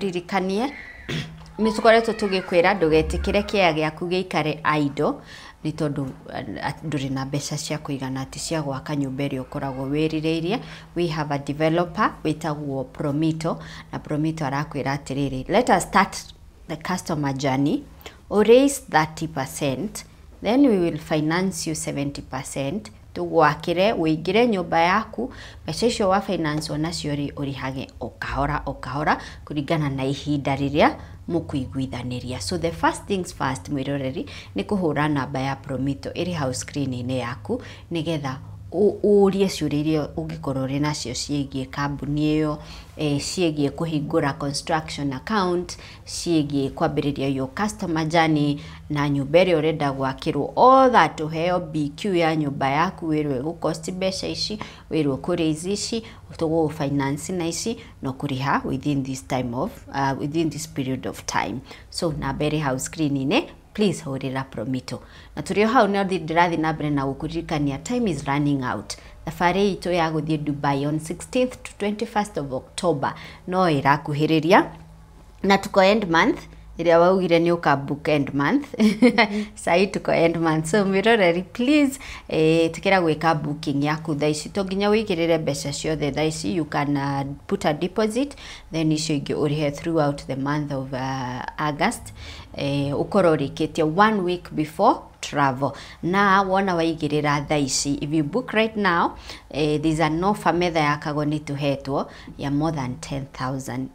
Ngũririkanie nĩ tũkoretwo tũgĩkwĩra ndũgetĩkĩre kĩea gĩaku gĩikare idle nĩ tondũ ndũrĩ na mbeca cia kũigana atĩ cia gwaka nyũmba ĩrĩa ũkoragwo wĩrirĩirie. We have a developer wĩtagwo Promito, na Promito arakwĩra atĩrĩrĩ, let us start the customer journey, raise 30%, then we will finance you 70%, tũgwakĩre ũingĩre nyũmba yaku. Mbeca icio wa finance nacio rĩ, ũrĩhage o kahora o kahora kũringana na ihinda rĩrĩa mũkũiguithanĩria. So the first things first, mwĩroreri, nĩ kũhũra namba ya Promito ĩrĩ hau screen-inĩ yaku nĩgetha ũrie ciũria iria ũngĩkorwo ũrĩ nacio ciĩgiĩ kambuni ĩyo, ciĩgiĩ kũhingũra construction account, ciĩgiĩ kwambĩrĩria your customer journey na nyũmba ĩrĩa ũrenda gwakĩrwo, all that. Ũheo BQ ya nyũmba yaku, wĩrwo ĩgũcost mbeca ici, wĩrwo kũraise ici, tũgũgũ finance na ici, na ũkũrĩha within this time of within this period of time. So namba ĩrĩ hau screen-inĩ, please hũrĩra Promito. Na tũrĩ o hau no ndĩrathiĩ na mbere na gũkũririkania, time is running out. Thabarĩ itũ ya gũthiĩ Dubai on 16th to 21st of October no ĩrakuhĩrĩria, na tuko end month. Ĩrĩa waugire nĩ ũka book end month, sahi tuko end month. So mwĩroreri, please, tĩkĩra gwĩka booking yaku thaa ici. To nginya wĩigĩrĩre mbeca ciothe thaa ici. You can put a deposit, then icio ingĩ ũrĩhe throughout the month of August, ũkorwo ũrĩkĩtie one week before travel. Na wona waigĩrĩra thaa ici, if you book right now, there's an offer metha ya Kago nĩ tũhetwo ya more than 10,000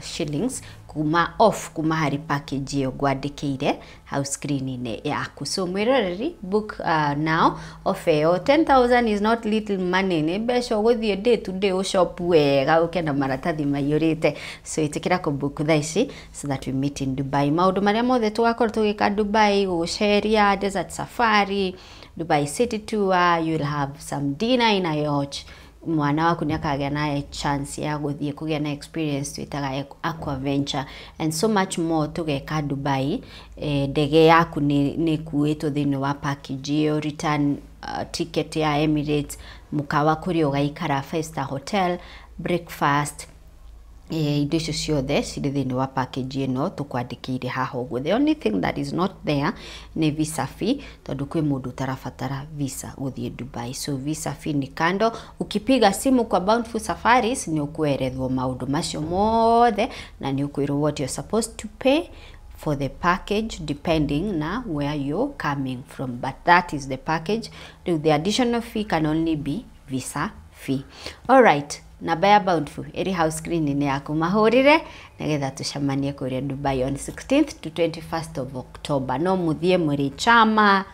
shillings kuma off kuma harĩ package ĩyo ngwandĩkĩire hau screen-inĩ yaku. So mwĩroreri, book now. Offer ĩyo 10,000 is not little money, nĩ mbeca ũgũthiĩ day to day ũshop wega ũke na maratathi maiyũrĩte. So ĩtĩkĩra kũbook thaa ici so that we meet in Dubai. Maũndũ marĩa mothe tũgakorwo tũgĩka Dubai, gũceria desert safari, Dubai city tour, you will have some dinner in a yacht, mwana waku nĩ akagĩa na chance ya gũthiĩ kũgĩa na experience twĩtaga aquaventure and so much more tũgeka Dubai. Ndege yaku nĩ ĩkuĩtwo thĩinĩ wa package ĩyo, return ticket ya Emirates, mũkawa kũrĩa ũgaikara five star hotel, breakfast, indo icio ciothe cirĩ thĩinĩ wa package ĩno tũkwandĩkĩire haha ũguo. The only thing that is not there nĩ visa fee, tondũ kwĩ mũndũ ũtarabatara visa gũthiĩ Dubai, so visa fee ni kando. Ukipiga simu kwa Bountiful Safaris nĩ ũkwerethwo maũndũ macio mothe na nĩ ũkwĩrwo what you're supposed to pay for the package depending na where you're coming from, but that is the package. The additional fee can only be visa fee. All right, namba ya Bountiful ĩrĩ hau screen-inĩ yaku, mahũrĩre nĩgetha tũcemanie kũrĩa Dubai on 16th to 21st of October. No mũthiĩ mũrĩ chama,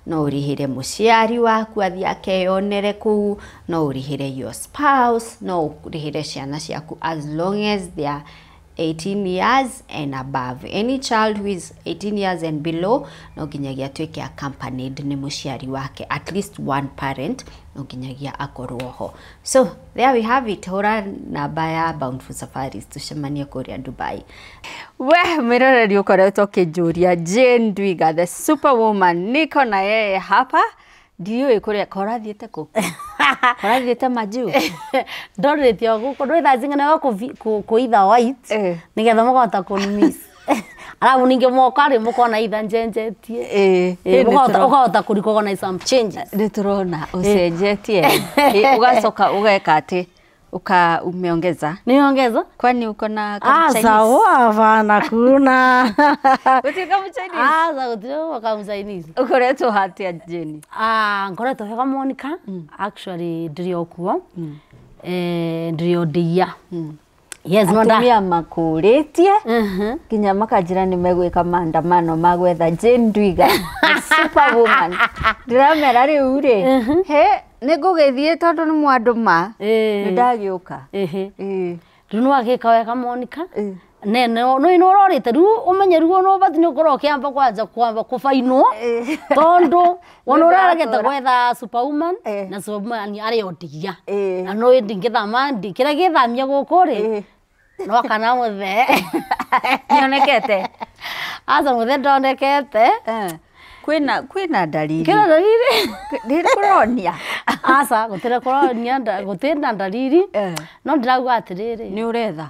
no ũrĩhĩre mũciari waku athiĩ akeyonere kũu, no ũrĩhĩre your spouse, no ũrĩhĩre ciana ciaku as long as they are 18 years and above. Any child who is 18 years and below no nginyagia atuĩke accompanied nĩ mũciari wake, at least one parent no nginyagia akorwo ho. So there we have it. Hũra namba ya Bountiful Safaris tũcemanie kũrĩa Dubai. We mwĩroreri ũkoretwo ũkĩnjũria Jane Ndwiga the superwoman, niko na yeye hapa. Ndiũĩ kũrĩa korathiĩte, kũ korathiĩte majuu. Ndorĩte o gũkũ ndũĩ thaa cingĩ nĩwe kũitha white nĩgetha mũkahota kũmiss, arabu ningĩ moka rĩ, mũkona itha njenjetie. Ũkahota kũ recognize some changes. Nĩ tũrona ũcenjetie. Ũgacoka ũgeka atĩ uka umeongeza. Niongeza. Kwani uko na Ah, sawa, hapana, kuna. Gũtirĩ kamũ-Chinese? Ah, gũtirĩ kamũ-Chinese. Ũkoretwo hatia, Jane? Ah, ngoretwo wega, Monica. Actually ndĩrĩ o kuo. Ndĩrĩ o ndĩia. Yes, no nda. Atumia makũrĩtie nginya makanjĩra nĩ megwĩka maandamano ma gwetha Jane Ndwiga the superwoman. Ndĩramera rĩu rĩ, he nĩ ngũgĩthiĩ tondũ nĩ mwandũma, nĩ ndagĩũka. Rĩu nĩ wagĩka wega, Monica. Ne no no no ũrorĩte rĩu ũmenye rĩu no ũbatiĩ nĩ ũkorwo ũkĩamba kwanja kwamba kũbainwo tondũ wona ũraregete gwetha superwoman na superwoman arĩ o ndia na no ndingĩthama ndi kĩrĩa gĩthamia gũkũ rĩ no kana mũthee. Nĩonekete? Aca, mũthee ndonekete. Kwĩna dalili? Kĩna dalili. Nĩ kũronia? Aca, gũtirĩ kũronia, gũtirĩ na dalili, no ndĩrauga atĩrĩrĩ, Nĩ ũretha?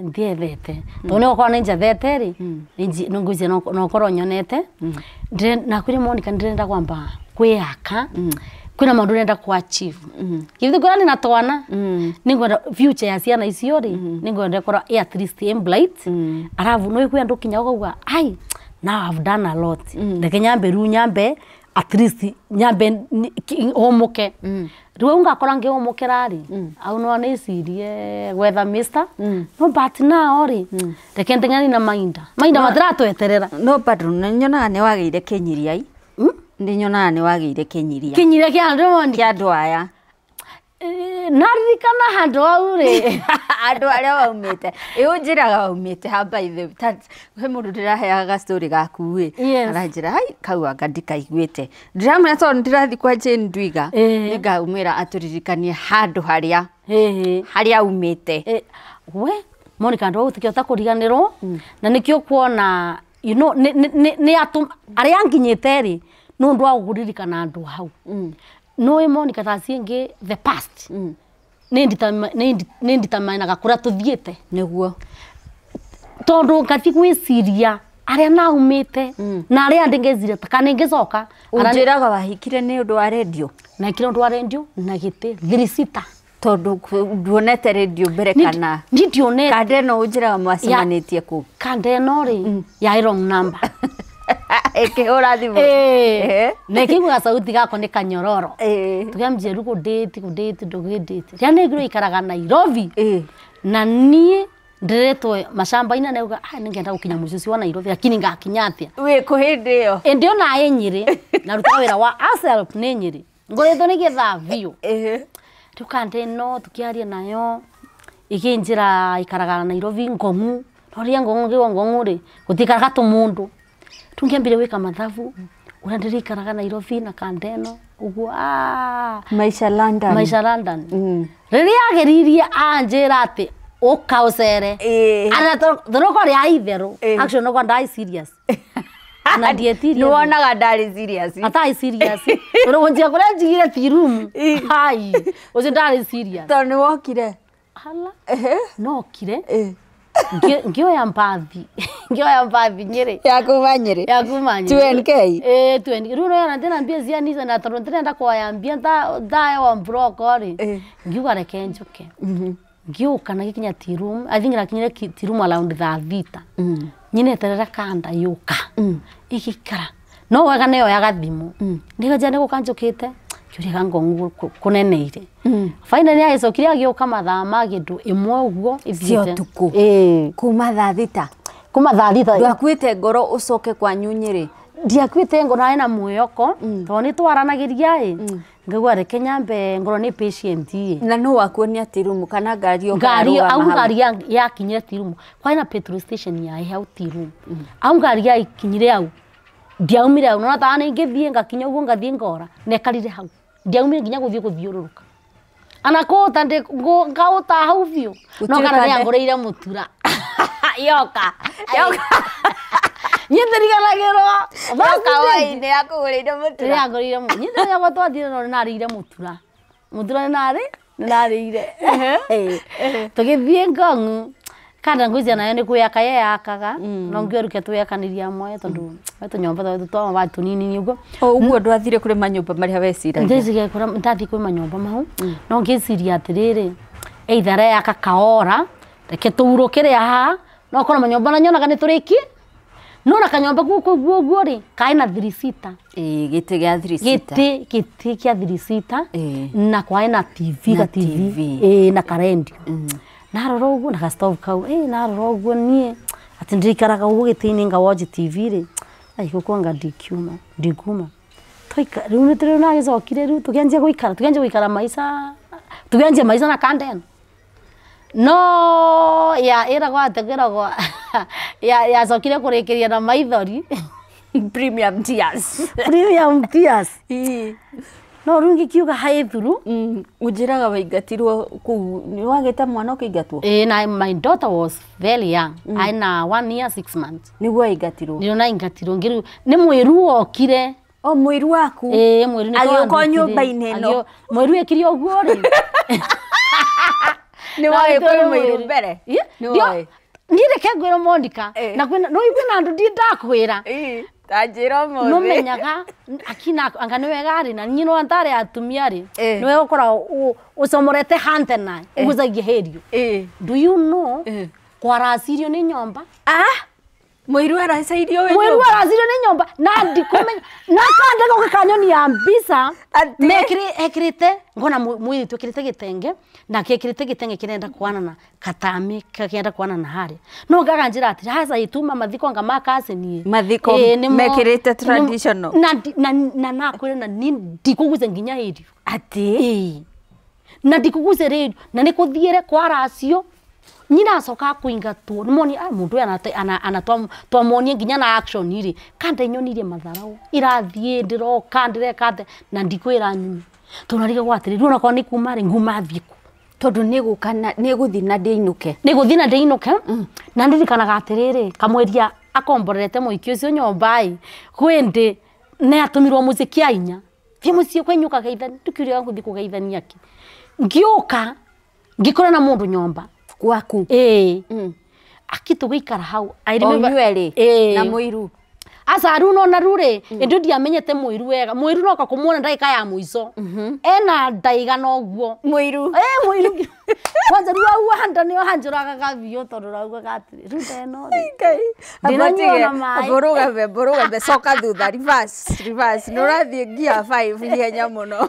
Ndiethete to ne okorwo nĩ njathete rĩ nĩ no korwo nyonete na kwĩrĩ Monica ndĩrenda kwamba kwĩyaka kwĩna maũndũ ndĩrenda ku achieve githĩ kwĩra nĩ na twana nĩngwenda future ya ciana icio rĩ nĩngwenda ĩkorwo ĩ at least ĩ bright arabu no kwĩ andũ kinya ũkauga ai now I've done a lot reke nyambe rĩu nyambe at least nyambe hũmũke rĩu au ngakora ngĩhũmũkĩra rĩ au no nĩcirie gwetha mister no but now rĩ reke nteng'eranie na mainda mainda matiratweterera. No bado nyonaga nĩ wagĩire kĩnyiria nĩ nyonaga nĩ wagĩire kĩnyiria. Kĩnyiria kĩa andũ Monica. Kĩa andũ aya. Naririkana handũ hau rĩ. Andũ arĩa waumĩte ĩ ũnjĩraga waumĩte ha by the way he mũndũ ndĩraheaga story gaku ĩ aranjĩra hai kau anga ndikaiguĩte ndĩramwĩra tondũ ndĩrathiĩ kwa Jane Ndwiga nĩngaumĩra atũririkanie handũ harĩa harĩa aumĩte. We Monica andũ hau tũkĩhota kũriganĩrwo na nĩkĩo kuona you know nĩ atũ arĩa anginyĩte rĩ nĩ ũndũ wa kũririkana andũ hau no ĩ Monica thaa ciĩngĩ the past nĩ nditamainaga kũrĩa tũthiĩte. Nĩguo. Tondũ ngathiĩ gwĩciria arĩa naumĩte na arĩa andĩ ngeciria kana ngĩcoka. Ũnjĩraga wahikire nĩ ũndũ wa rendio. Nahikire ũndũ wa rendio na gĩtĩ 3-seater. Tondũ nduonete rendio mbere kana ni ndionete. Kanda ĩno ũnjĩraga mwacemanĩtie kũ? Kanda ĩno rĩ yarĩ wrong number. Ĩkĩhũra thimũ. Na ĩkĩigua sauti gakwa nĩ kanyororo. Tũkĩambia rĩu kũndĩti kũndĩti ndũgĩndĩti rĩrĩa nĩngirwo ikaraga Nairobi na niĩ ndĩretwo macamba-inĩ na uga nĩngenda gũkinya mũciĩ ũcio wa Nairobi lakini ngakinya atĩa? Wĩ kũ hĩndĩ ĩyo? Ĩndĩ ona ĩ Nyĩrĩ narutaga wĩra wa ASELP nĩ Nyĩrĩ ngũrĩtwo nĩ gĩthaa biũ. Rĩu kanda ĩno tũkĩaria nayo ĩkĩnjĩra ikaraga Nairobi Ngong'u no rĩrĩa Ngong'u ngĩigua Ngong'u rĩ gũtikaraga tũmũndũ rĩu ngĩambire gwĩka mathabu ũrĩa ndĩrĩikaraga Nairobi na kanda ĩno ũguo Maisha London. Maisha London. Rĩrĩa ageririe anjĩra atĩ ũka ũcere tondũ rĩa itherũ actually no ndarĩ serious na ndietirie. Nĩ wonaga ndarĩ serious. Atarĩ serious tondũ gũnjia kũrĩa njigire tea room hai ũcio ndarĩ serious. Tondũ nĩ wokire. Hala nokire ngĩoya mbathi ngĩoya mbathi Nyĩrĩ ya kuma Nyĩrĩ ya kuma Nyĩrĩ 2NK 2NK rĩu nĩwona ndĩna mbia cia Nissan na tondũ ndĩrenda kuoya mbia ndahewa mburoko rĩ ngiuga reke njũke ngĩũka na gĩkinya tea room I think nakinyire tea room around thaa 6 nyineterera kanda yũka ĩgĩikara no wega nĩyoyaga thimũ nĩganja nĩgũka njũkĩte kĩũria ka Ngong'u kũneneire finally agĩcokire agĩũka mathaa ma kĩndũ 1 ũguo cia ũtukũ kuma thaa 6 kuma thaa 6. Ndwakuĩte ngoro ũcoke kwanyu Nyĩrĩ? Ndiakuĩte ngoro narĩ na mwĩhoko tondũ nĩ twaranagĩria ĩ ngaigua reke nyambe ngoro nĩ patient ĩ. Na nũ wakuonia tea room kana ngari yoka ngari yarũgama au hau? Ngari yakinyire tea room kwarĩ na petrol station yarĩ hau tea room au ngari yakinyire hau ndiaumire hau nona ta nĩ ingĩthiĩ ngakinya ũguo ngathiĩ ngora nekarire hau ndiaumire nginya gũthiĩ gũthiũrũrũka ana kũũta ngaũta hau biũ no Gũtirĩ kana kande. nĩangũrĩire mũtura Yoka yoka niĩ ndiriganagĩrwo yoka wainĩ yakũgũrĩire mũtura. Rĩrĩa ngũrĩire niĩ ndĩrĩa twathire no nĩnarĩire mũtura mũtura nĩnarĩire tũgĩthiĩ Ngong'u kanda ngwĩciria nayo nĩ kwĩyaka yeyakaga no ngĩoruke twĩyakanĩria amwe tondũ we tũnyũmba twetũ twa mabati tũnini ũguo. O ũguo ndwathire kũrĩ manyũmba marĩa weciragia? Ndeciria kũrĩa ndathiĩ kwĩ manyũmba mau no ngĩciria atĩrĩrĩ either areyaka kaora reke tũurũkĩre haha no korwo manyũmba na nyonaga nĩ tũrĩkie no na kanyũmba guku ũguo ũguo rĩ kaĩ na 3-seater. Ĩĩ gĩtĩ gĩa 3-seater. Gĩtĩ kĩa 3-seater na kwaĩ na TV Na ga TV TV. Ĩĩ na karendio narora ũguo na ga stove kau ĩĩ narora ũguo niĩ atĩ ndĩikaraga ũguo gĩtĩ-inĩ nga watch TV rĩ ai gũkũ anga ndikiuma ndinguma twaika rĩu nĩ tũrĩ nagĩcokire rĩu tũkĩanjia gũikara maica tũkĩanjia maica na kanda ĩno no ya ĩragwo atĩ kĩragwo ya yacokire kũrĩkĩria na maithori. Premium tears. Premium tears. Ĩĩ. No rĩu ngĩkiuga haĩ thuru. Ũnjĩraga waingatirwo kũu nĩ wagĩte mwana ũkĩingatwo? Eh, na my daughter was very young. Aina 1 year 6 months. Nĩguo waingatirwo? Nĩrĩo naingatirwo ngĩrĩu nĩ mwĩru wokire. O mũiru waku? Ĩĩ mwĩru nĩkĩo Agĩũka wandutire. nyũmba-inĩ ĩno? Mwĩru ekire ũguo rĩ. Nĩ woĩ kwĩ mũiru mbere? Nĩ woĩ? Niĩ reke ngwĩre Monica na kwĩna no ikwĩna na andũ ndakwĩra ta njĩra ũmũthĩ no menyaga akina anga nĩ wega rĩ na niĩ no ndarĩ atumia rĩ nĩ wega ũkoragwo ũcomorete hantena ũgucagia hĩrio. Do you know kwaracirio nĩ nyomba? Mũiru aracairio wĩ Mũiru aracirio nĩ nyomba na ndikumenya na kande goka kanyonia mbica mekirite ngona mũirĩtu ekirite gĩtenge na kekirite gĩtenge kirenda kwanana katami kakenda kwanana haria no ngaganjira atiri haca ituma mathiko nga makasenie mathiko mekirite traditional na nakwira na ni ndikuguce nginya irio ati na ndikuguce rĩu na nikuthiire kwaracio nyina acoka kuingatwo nimoni mundu ana twamonie nginya na action iri kanda inyonirie matharau irathie ndiroka ndireka na ndikwira nyume tunariga gwatiri riu onakorwo ni kuma ri nguma thiku tondu niguka niguthi na ndiinuke niguthi na ndiinuke na ndirikanaga atiriri kamweria akomborerete muiki ucio nyomba i kwindi ne atumirwo mucii kia inya thie mucii kwenyuka geithani tukiuria nguthi kugeithania ki ngiuka ngikora na mundu nyomba gwaku akitu guikara hau inyueri na muiru aca riu nona riu ri indi ndiamenyete muiru wega muiru noka kumuona ndagika ya muico ena ndaiga noguo muiru muiru kwanza riu au handa nio hanjuragaga biũ tondu raugaga atiri riu ndeno ri ndinanyuona maĩ mbũrũgame coka thutha reverse nĩ ũrathiĩ ngia 5 ihenya mũno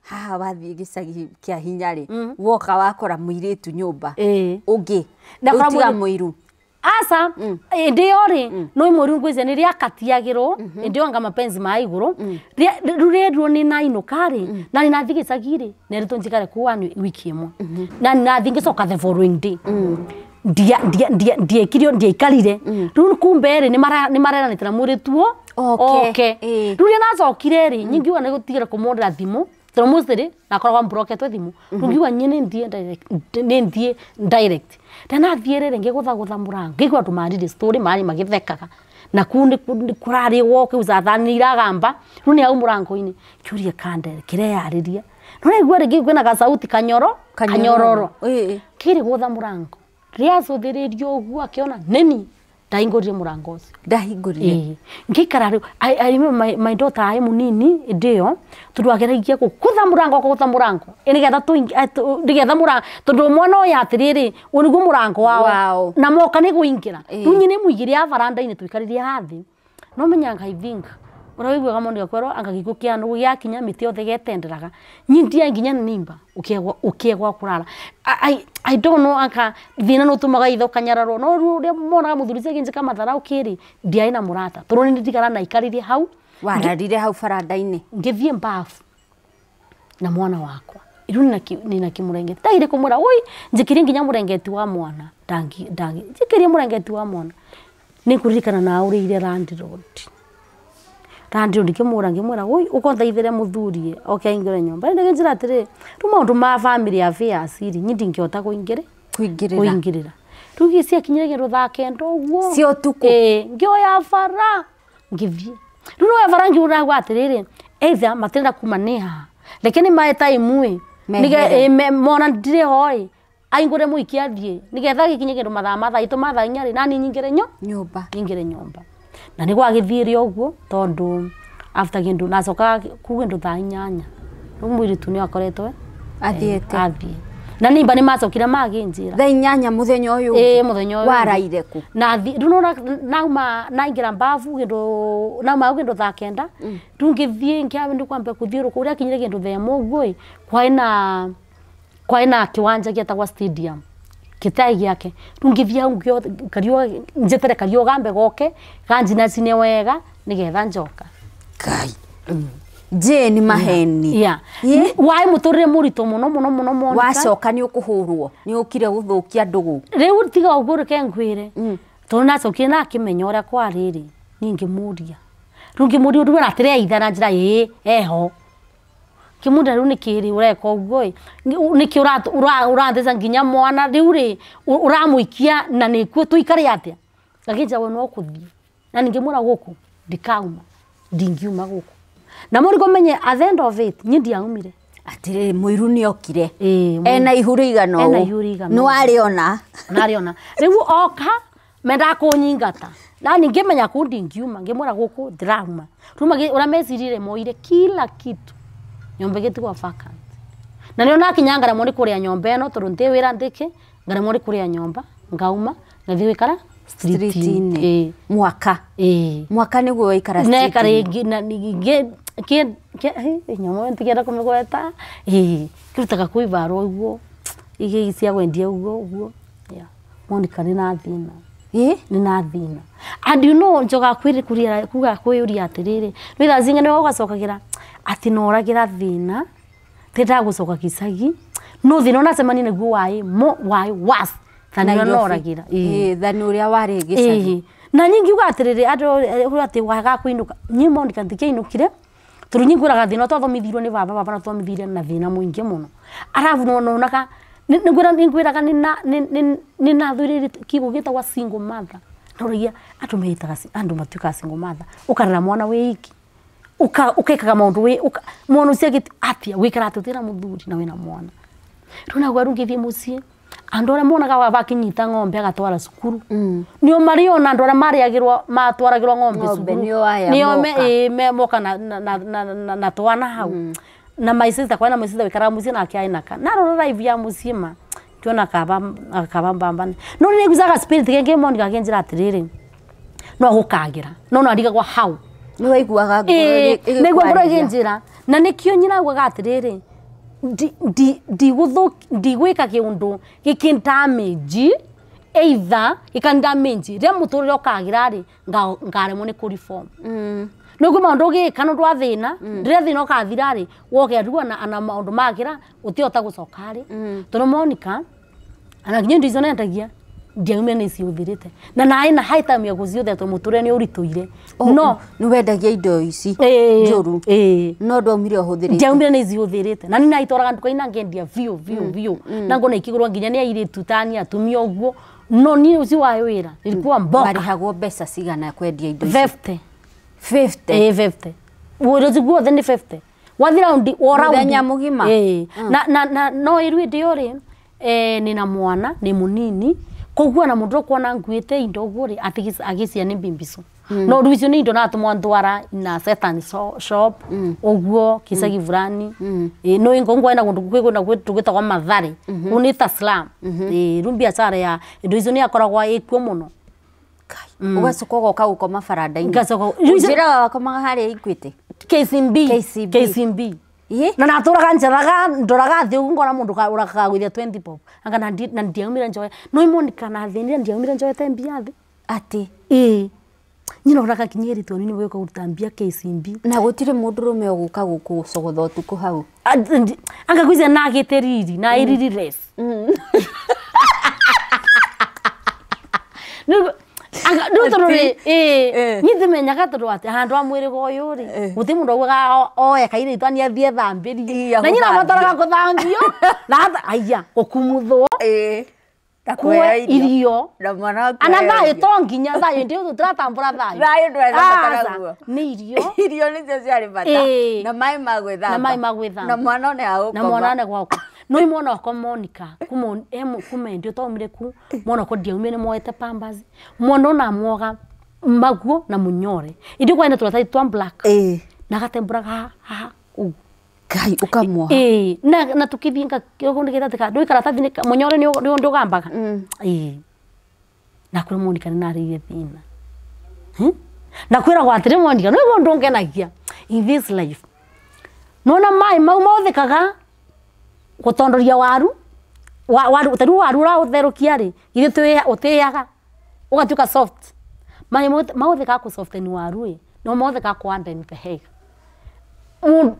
haha wathiĩ gĩcagi kĩa hinya rĩ woka wakora mũirĩtu nyũmba ũngĩ ũtiga mũiru aca indi yo ri no mũiru ngwĩcia nĩ rĩakatiagĩrwo indi yo anga mapenzi ma igũrũ rĩu rĩerirwo nĩ nainũka rĩ na nĩ nathiĩ gĩcagi rĩ neritwo njikare kũu wiki ĩmwe na nĩ nathiĩ ngĩcoka the following day ndiekirio ndiaikarire rĩu kumbe rĩ nĩ mareranĩte na mũirĩtu oke rĩu rĩrĩa nacokire rĩ nyingiuga nĩ gũtigĩra kũmũhũrĩra thimũ tondũ mostly nakoragwo mbroketwe thimu rĩu ngiuga niĩ nĩ thiĩ direct ndanathiĩ rĩrĩ ngĩgũthagũtha mũrango ngĩigua andũ marire story marĩ magĩthekaga na kuu nĩ kũrarĩwo kĩu cathani iragamba rĩu nĩ hau mũrango-inĩ kĩũria kandere kĩreyarĩria no naigua rĩngĩ kwĩna gacauti kanyoro kanyororo kĩrĩ gũtha mũrango rĩacũthĩrĩrio ũguo akĩona nĩni ndahingũrire mũrango ũcio ndahingũrire ngĩikara rĩu I remember my daughter arĩ mũnini ĩndĩ ĩyo tondũ ageragia gũkũtha mũrango kũgũtha mũrango nĩgetha nĩgetha mũrango tondũ mwana ũyũ atĩrĩrĩ ũyũ nĩguo mũrango wao na moka nĩ kũingĩra rĩu nyina ĩmũigĩre ya baranda-inĩ tũikarĩrie hathĩ no menyaga I think ũrĩa wĩiguaga mũndũ akwĩrwo anga gĩkuũ kĩa nũgũ gĩakinya mĩtĩ yothe getenderaga nyindia nginya nimba ũkĩegwa kũrara I don't know anga thĩna nĩ ũtũmaga ithe ũkanyararwo no rĩu ũrĩa monaga mũthuri ũcio agĩnjĩka matharau kĩrĩ ndiarĩ na mũrata tondũ nĩ ndigara na ikarire hau wararire hau baranda-inĩ ngĩthiĩ mbafu na mwana wakwa rĩu nĩna kĩmũrengeti ndagire kũmwĩra oi njĩkĩrie nginya mũrengeti wa mwana njĩkĩrie mũrengeti wa mwana nĩ ngũririkana naũrĩire landlord ngĩmũra ngĩmwĩra oi ũkondeithĩre mũthuri oke aingĩre nyũmba ndĩgĩnjĩra atĩrĩ rĩu maũndũ ma family affairs rĩ niĩ ndingĩhota kũingĩrĩra rĩu gĩ ciakinyire kĩndũ thaa kenda ũguo cia ũtukũ ngĩoya bara ngĩthiĩ rĩu noya bara ngiũragwo atĩrĩrĩ either matirenda kuma nĩ haha reke nĩ mae time ĩ mona ndirĩ ho ĩ aingũre mũiki athiĩ nĩgetha gĩkinye kĩndũ mathaa mathaa itũ mathaa inya rĩ nani nyingĩre nyũmba nyingĩre nyũmba na nĩ gwagĩthiĩre ũguo tondũ after kĩndũ nacokaga kuu kĩndũ thaa inyanya rĩu mũirĩtu nĩ akoretwo athiĩte athiĩ na nimba nĩ macokire magĩnjĩra thaa inyanya mũthenya ũyũ mũthenya ũyũ waraire kũ na rĩu nauma naingĩra mbabu kĩndũ nauma hau kĩndũ thaa kenda rĩu ngĩthiĩ ngĩamba nĩ kwambia kũthiũrũrũka ũrĩa akinyire kĩndũ thaa ĩmwe ũguo ĩ kwaĩ na kĩwanja gĩetagwo stadium gĩtai gĩake rĩu ngĩthiĩ hau kariũa njetere kariũa gambe goke ganjinacine wega nĩgetha njoka Ngai je ni maheni waĩ mũtũrĩre mũritũ mũno mũno mũno mũno wacoka nĩ ũkũhũrwo nĩ ũkire gũthũkia ndũgũ rĩu tiga ũguo reke ngwĩre tondũ nacokire na akĩmenya ũrĩa kwarĩ rĩ niĩ ngĩmũria rĩu ngĩmũria rĩu atĩrĩ na njĩra ĩĩ eho kĩmũria rĩu nĩkĩ rĩ ũreka ũguo ĩ nĩkĩ ũratheca nginya mwana rĩu rĩ ũramũikia na nĩkuo tũikare atĩa ngakĩnjĩra we no kũthiĩ na ningĩmwĩra gũkũ ndikauma ndingiuma gũkũ na mũrigo menye at the end of it niĩ ndiaumire Atiriri muiru ni okire ena ihu rĩigana ũũ nĩ warĩona narĩona rĩu oka mendaga kũnyingata na ningĩmenya kũu ndingiuma ngĩmwĩra gũkũ ndĩrauma rĩu ũrĩa mecirire moire kila kitu nyomba ĩgĩtigwo vacant na nĩo nakinya ngaremwo nĩ kũrĩa nyomba ĩno tondũ ndĩ wĩra ndĩkĩ ngaremwo nĩ kũrĩa nyomba ngauma ngathiĩ gũikara street-inĩ mwaka mwaka nĩguo waikara neka rĩngĩ na ningĩ nyamũ ntigenda kũmĩgweta kĩrutaga kũ ibaro ũguo igĩ cia kwendia ũguo ũguo Monica nĩ na thĩna nĩ na thĩna and you know njoga kwĩrĩ kuga kwĩyũria atĩrĩrĩ nĩ thaa cingĩ nĩwe ũgacokagĩra atĩ noragĩra thĩna tĩndaga gũcoka gĩcagi no thĩna ũnacemania naguo waĩ waĩ was than ũrĩa noragĩra than ũrĩa warĩ gĩcagi na nyingiuga atĩrĩrĩ andũ atĩ waga kũinũka niĩ Monica ndikĩinũkire tondũ niĩ ngwĩraga thĩna twathomithirwo nĩ baba baba natwomithire na thĩna mũingĩ mũno arabu nonaga nĩngwĩraga nĩ nathũrĩre kiugo gĩtagwo single mother noragia andũ mehĩtaga andũ matuĩkaga single mother ũkarera mwana wĩ iki ũkekaga maũndũ wĩ mwana ũcio atĩa wĩkara atĩ ũtĩna mũthuri na wĩna mwana rĩu naguo rĩu ngĩthiĩ mũciĩ andũ arĩa monaga baba akĩnyita ng'ombe agatwara cukuru nĩo marĩona andũ arĩa marĩagĩrwo matwaragĩrwo ng'ombe cukuru nĩo moka na twana hau na my sister kwa na my sister wikaraga mũciĩ nake aĩ naka narora live ya mũciĩ ma ngĩona kaba mbambane no nĩ ngucaga spirit gĩngĩ Monica akĩnjĩra atĩrĩrĩ no gũkagĩra no narigagwo hau nĩ waiguaga ngoro nĩguo ngoro ĩkĩnjĩra na nĩkĩo nyina augaga atĩrĩrĩ ndigwĩka kĩũndũ gĩkĩndamĩnji either gĩkandamĩnji rĩrĩa mũtũrĩre ũkagĩra rĩ ngaremwo nĩ kũreform nĩguo maũndũ ũgĩka nĩ ũndũ wa thĩna rĩrĩa thĩna ũkathira rĩ woke rĩu ona maũndũ magĩra ũtihota gũcoka rĩ tondũ Monica ona nginya indo icio nendagia ndiaumire nĩ ciũthĩrĩte na naĩ na high time ya gũciũthĩa tondũ mũtũrĩre nĩ ũritũire no nĩ wendagia indo ici njũru no ndwaumire ũhũthĩrĩte ndiaumire nĩ ciũthĩrĩte na niĩ naitwaraga nduka-inĩ na ngendia biũ biũ biũ na ngona ikĩgũrwo nginya nĩ airĩtu tani atumia ũguo no niĩ ũcio wa wĩra nilikuwa mboka marĩhagwo mbeca cigana kwendia indo ici 50 50 50 wĩra ũcio guothe nĩ 50 wathi raundi o raundi mũthenya mũgima na no ĩru ĩndĩ ĩyo rĩ nĩ na mwana nĩ mũnini koguo na mũndũ ũkuona nguĩte indo ũguo rĩ agĩcia nĩ mbimbico no rĩu icio nĩ indo natũmwo ndwara na certain shop ũguo gĩcagi fulani no ingongwa ena kũndũ kwĩ kũndũ gwĩtagwo Mathare kũu nĩ ta slum rĩu biacara ya indo icio nĩ yakoragwo ĩkuo mũno ũgacoka ũgoka gũkoma baranda-inĩ ngacoka njĩraga wakomaga harĩa Equity KCB KCB na natũraga njethaga ndoraga thĩ ũguo ngona mũndũ ũrakagũithia 20 bob anga na ndiaumire njoe no Monica na thĩnire ndiaumire njoete mbia thĩ atĩ nyina ũraga kinyia rĩtwa nini gũka kũruta mbia KCB na gũtirĩ mũndũrũme ũgũka gũkũcogotha ũtukũ hau anga kwicia nagĩte riri na ĩriri less rĩu tondũ rĩ niĩ ndimenyaga tondũ atĩ handũ ha mwĩrĩ ũyũ rĩ gũtirĩ mũndũ augaga oe kairĩtu nĩ athiĩ ethambĩrie na nyina abataraga gũthambio na aya gũkumuthwo na irio na mwana ana thayũ to nginya thayũ ndĩ tũratambũra thayũ thayũ ndwethabatara guo nĩ irio irio nĩcio ciarĩ bata na maĩ ma gwĩthamba na maĩ ma gwĩthamba na mwana one ha na mwana one gwa no mwana wakwa Monica kuma ndio twaumire ku mwana wakwa ndiaumire nĩ moete pampers mwana ona mwoga maguo na munyore indi kwaina tũratathi twa black na agatembũraga haha ũguo Ngai ũkamwoha na tukithie ngakĩgĩtatika ndũĩ karatathi mũnyore nĩ ndũgambaga na kwĩra Monica nĩ narĩire thĩna na kwĩragwo atĩrĩ Monica nĩ ũndũ ũngenagia in this life nona maĩ mau mahũthĩkaga gũtondoria waru waru ta rĩu waru ũraũtherũkia rĩ githĩ ũtĩaga ũgatuĩka soft maĩ mahũthĩkaga kũ soften waru ĩ no mahũthĩkaga kũ harden the hair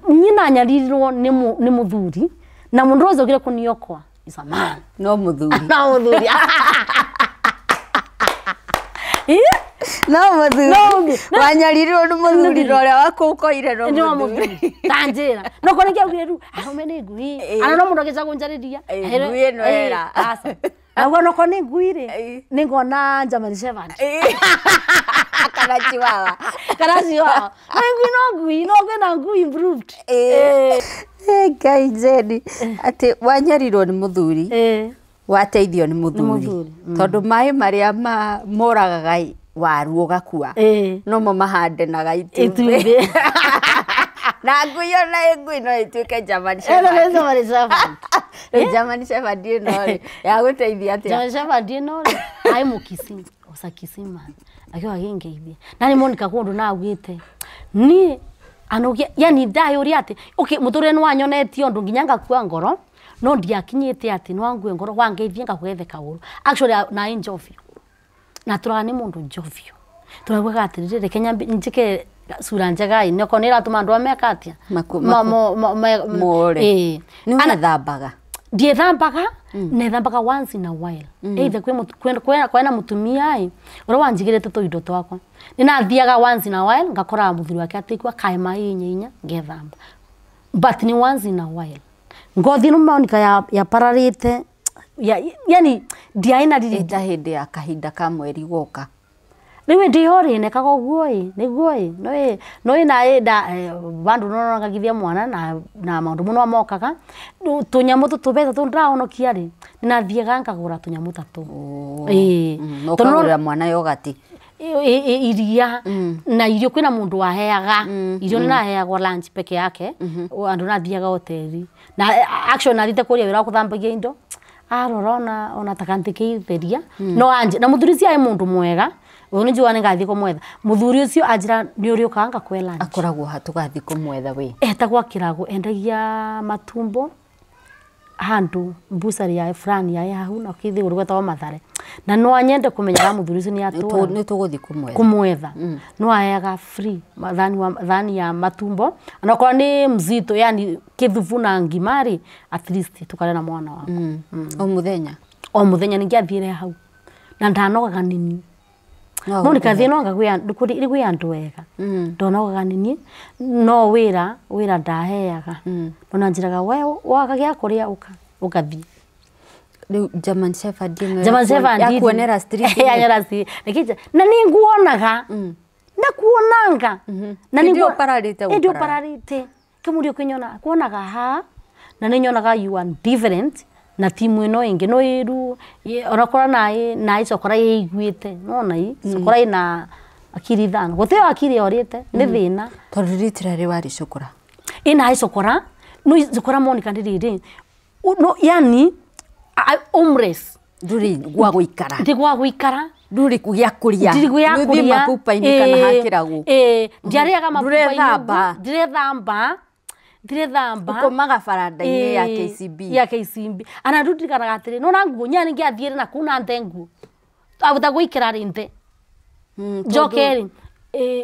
nyina nyaririrwo nĩ mũthuri na mũndũ ũcio ũkire kũniokoa is a man no mũthuri no mũthuri no mũthuri wanyaririrwo nĩ mũthuri na ũrĩa wakũkoire no mũthuri ta njĩra no korwo nĩkĩaugire rĩu arũme nĩ ngui ana no mũndũ agĩca kũnjarĩria ngui ĩno ĩra naguo nokorwo nĩ ngui rĩ nĩ ngona German Shepherd. Kana chihuahua. Kana chihuahua. Na ngui no ngui, no kwĩna ngui improved. Ngai Jeni, atĩ wanyarirwo nĩ mũthuri, wateithio nĩ mũthuri. Tondũ maĩ marĩa moragaga waru ũgakua, nomo mahandenaga itumbĩ. Na ngui ona ĩ ngui no ĩtuĩke German Shepherd. German Shepherd. German Shepherd ĩno rĩ, ya gũteithia atĩa? German Shepherd ĩno rĩ, aĩ mũkisi, osakisi man. Akiuga agĩngeithia. Na nĩ Monica kũndũ na augĩte, niĩ anugia, yani ndayũria atĩ, okay, mũtũrĩre nĩ wanyonetie ũndũ nginya ngakua ngoro, no ndiakinyĩte atĩ nĩ wangue ngoro, wangeithia ngakũgetheka ũru. Actually, na ĩ njovio. Na tũraga nĩ mũndũ njovio. Tũraugaga atĩrĩrĩ, reke njĩke sura njega ĩ, nĩokorwo nĩ ĩratũma andũ ameka atĩa? More. Nĩ ũgethambaga? Ndiethambaga, nethambaga once in a while. Either kwĩna mũtumia ĩ, ũrĩa wanjigĩrĩte tũindo twakwa. Nĩnathiaga once in a while, ngakoraga mũthuri wake atĩkua kaĩ maĩ inya inya, ngethamba. But ni once in a while. Ngothi ĩno Monica yapararĩte, yani ndiaĩ na riri. Ĩta hĩndĩ ya kahinda ka mweri goka. Rĩu ĩndĩ ĩyo rĩ, nekaga ũguo ĩ, nĩguo ĩ, no ĩ na ĩ nda bandũ no ngagithia mwana na maũndũ mũno mokaga. Tũnyamũ tũtũ mbeca tũu ndĩrahonokia rĩ, nĩnathiaga ngagũra tũnyamũ ta tũu. Na ũkagũrĩra mwana yogati. Iria na irio kwĩna mũndũ waheaga. Irio nĩnaheagwo lunch peke yake, andũ nathiaga hoteli. Na actually nathiĩte kũrĩa wĩra wa gũthambagia indo, arora ona ta kantikĩitheria. No anje, na mũthuri ũcio arĩ mũndũ mwega. Ũyũ nĩ njũa nĩngathiĩ kũmwetha. Mũthuri ũcio anjĩra nĩ ũrĩũkaga ngakũhe lunch. Akoragwo ha tũgathiĩ kũmwetha we? Etagwo Kĩrago, endagia matumbo handũ mbucari ya fulani ya hau na kĩthĩ gwetagwo Mathare. Na no anyende kũmenya kana mũthuri ũcio nĩ atũra. Nĩ tũgũthiĩ kũmwetha. Kũmwetha. No aheaga free thani ya matumbo. Na okorwo nĩ mzito, yani kĩthubu na ngima rĩ, at least tũkarĩa na mwana wakwa. O mũthenya? O mũthenya nĩngĩathiire hau. Na ndanogaga nini. Monica thĩ no ngagwĩa kwĩ andũ ega. Ndonogaga nini, no wĩra ndaheaga. Ona njĩraga we waga gĩa kũrĩa ũka ũgathiĩ. Rĩu German Shepherd ĩno German Shepherd yakuonera street. Yanyonera street. Na nĩ nguonaga. Na kuonanga. Na nĩ ũpararĩte. Ĩndĩ ũpararĩte. Kĩmũria ũkĩnyona kuonaga ha na nĩ nyonaga you are different na timu ĩno ĩngĩ no ĩru onakorwo na icokora ĩiguĩte nona i cokora ĩna akiri ithano gũtirĩ akiri yorĩte nĩ thĩna tondũ literally warĩ cokora ĩna icokora no icokora Monica nĩ rĩrĩ no yani homeless ndũrĩ gwa gũikara ndĩ gwa gũikara ndũrĩ gĩa kũrĩa ndĩrĩ gĩa nĩ ũthiĩ kũrĩa mapupa-inĩ kana hakĩragwo ndiarĩaga mapupa-inĩ ndũrethamba ndirethamba ukomaga baranda-inĩ ya KCB ya KCB ana ndirikanaga atĩrĩ nona nguo nya ningĩathiĩre na kuu na nte nguo abuta gũikara rĩ nte njoke rĩ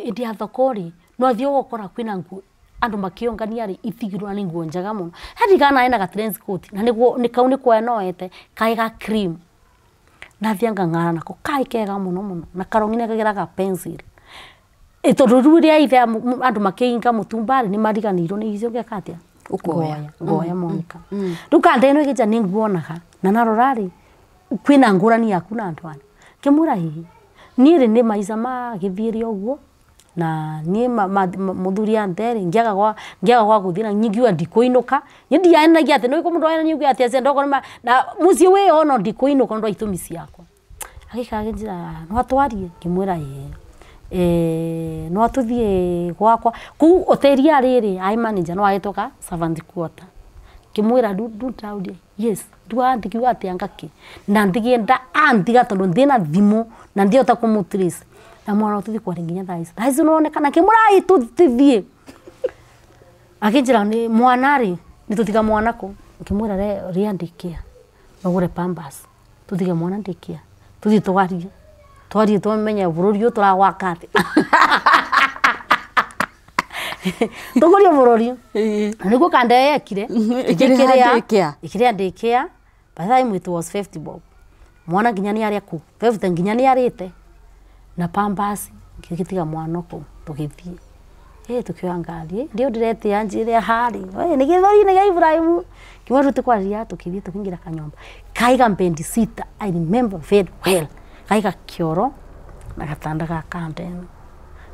ĩndĩ ya thoko rĩ no thiĩ ũgũkora kwĩna nguo andũ makĩũngania rĩ itigirwo nĩ nguo njega mũno haririkana ena ga trench coat na nĩguo nĩ kau nĩ kuoya noete kaĩ ga cream nathiĩ ngang'ara nako kaĩ kega mũno mũno na karongi nĩkagĩraga pencil tondũ rĩu rĩa ithe andũ makĩinga mũtumba rĩ nĩ mariganĩirwo nĩ icio ngeka atĩa Ũkoya. Ngoya Monica rĩu kanda ĩno ĩgĩnja nĩ nguonaga na narora rĩ kwĩna ngũrani yaku na andũ aya ngĩmwĩra hihi niĩ rĩ nĩ maica magĩthiĩre ũguo na niĩ mũthuri ante rĩ ngĩaga gwa gũthiĩ na ngiuga ndikũinũka niĩ ndiaenagia atĩ nĩ mũndũ aenania uge atĩ acio ndokorwo na mũciĩ wĩyo no ndikũinũka nĩ ũndũ wa itũmi ciakwa agĩikara akĩnjĩra no atwarie ngĩmwĩra ĩĩ no atũthiĩ gwakwa kũu ũteria rĩrĩ ai manager no agĩtũka servant quarter ngĩmwĩra ndundaurie yes ndũandikiuga atĩ angakĩ na ndigĩenda andiga tondũ ndĩna thimũ na ndihota kũmũtrace na mwana tũthiĩ kwaria nginya thaa ici thaa ici nĩwonekana ngĩmwĩra ĩ tũthiĩ akĩnjĩra nĩ mwana rĩ nĩ tũtiga mwana kũ ngĩmwĩra rĩa ndĩkĩa ũgũre pampers tũtige mwana ndĩkĩa tũthiĩ twarie twarie tũmenye bũrũri ũyũ tũragwaka atĩa tũkũrie bũrũri na nĩguo kanda ĩyo yekire ĩkĩrĩa ndĩkĩa by the time it was 50 bob mwana nginya nĩ arĩa kũu 50 nginya nĩ arĩte na pampers ngĩgĩtiga mwana kũu tũgĩthiĩ tũkĩoya ngari ndio ndĩretia njĩre harĩ nĩ gĩthũri-inĩ gĩa Ibrahimu kĩmwe rĩu tũkwaria tũkĩthiĩ tũkĩingĩra kanyũmba kaiga mbendi sita I remember very well kaiga kĩoro na gatanda ga kandeno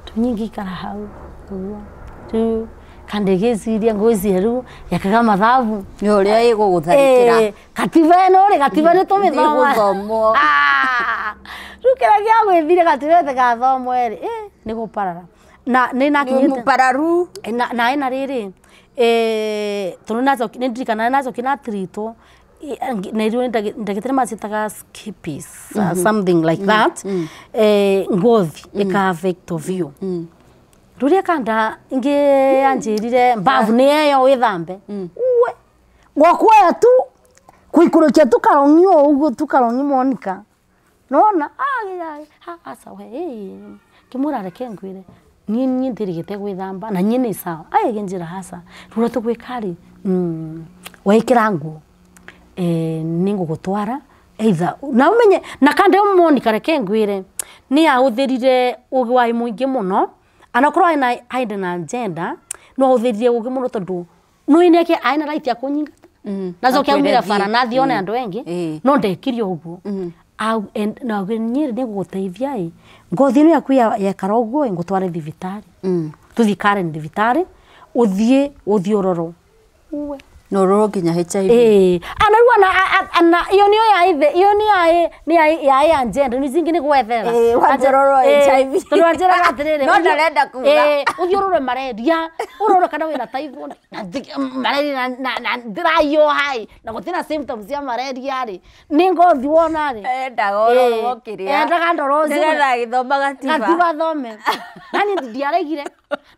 tu nyingi ikara hau uguo tu kandegeciria ngwiciria riu yakaga mathabu nĩ ũrĩa ĩgũgũtharĩkĩra katiba ĩno rĩ katiba nĩ tũmĩthoma Nĩgũthomwo. Rĩu kĩrĩa gĩa gwĩthire katiba ĩtĩgathomwo rĩ nĩ gũparara na nĩ nĩ nakinyĩte mũpararu na ĩna rĩrĩ tondũ nacoki nĩ ndirikana nacoki natiritwo na irio ndagĩtarĩ macitaga skippies something like that ngothi ĩka affect biũ rũrĩa kanda ingĩ anjĩrire mbavu nĩ eyo wĩthambe uwe gwakuoya tu kuikũrũkia tu karong'i o ũguo tu karong'i Monica nona aca we ngĩmwĩra reke ngwĩre niĩ niĩ ndirigĩte gwĩthamba na niĩ nĩ sawa agĩkĩnjĩra haca rũrĩa tũgwĩka rĩ wekĩra nguo nĩ ngũgũtwara either na ũmenye na kande Monica reke ngwĩre nĩ ahũthĩrire ũgĩ wa mũingĩ mũno anakorwo aina aina na agenda no ahũthĩrire ũgĩ mũno tondũ nĩ nĩke aina right ya kũnyingata na coke aumire bara na thiĩ one andũ engĩ no ndekire ũguo na niĩ nĩ ngũgũteithia ĩ ngothi ĩno yaku yekara ũguo ĩ ngũtware thibitarĩ tũthiĩ Karen thibitarĩ ũthiĩ ũthiĩ ũrorwo uwe na ũrorwo nginya HIV ana rĩu ana iyo nĩyo ya ithe iyo nĩ ya nĩ ya ya agenda nĩ cingi nĩ gwethera wanjĩra HIV tondũ wanjĩraga atĩrĩrĩ no ndarenda kuga ũthiĩ ũrorwe malaria ũrorwe kana wĩna typhoid na malaria na ndĩrahiũha ĩ na gũtirĩ symptoms cia malaria rĩ nĩ ngothi wona rĩ endaga ũrorwo kĩrĩa endaga ndorwo ũcio nĩgetha agĩthoma gatiba gatiba thome na niĩ ndiaregire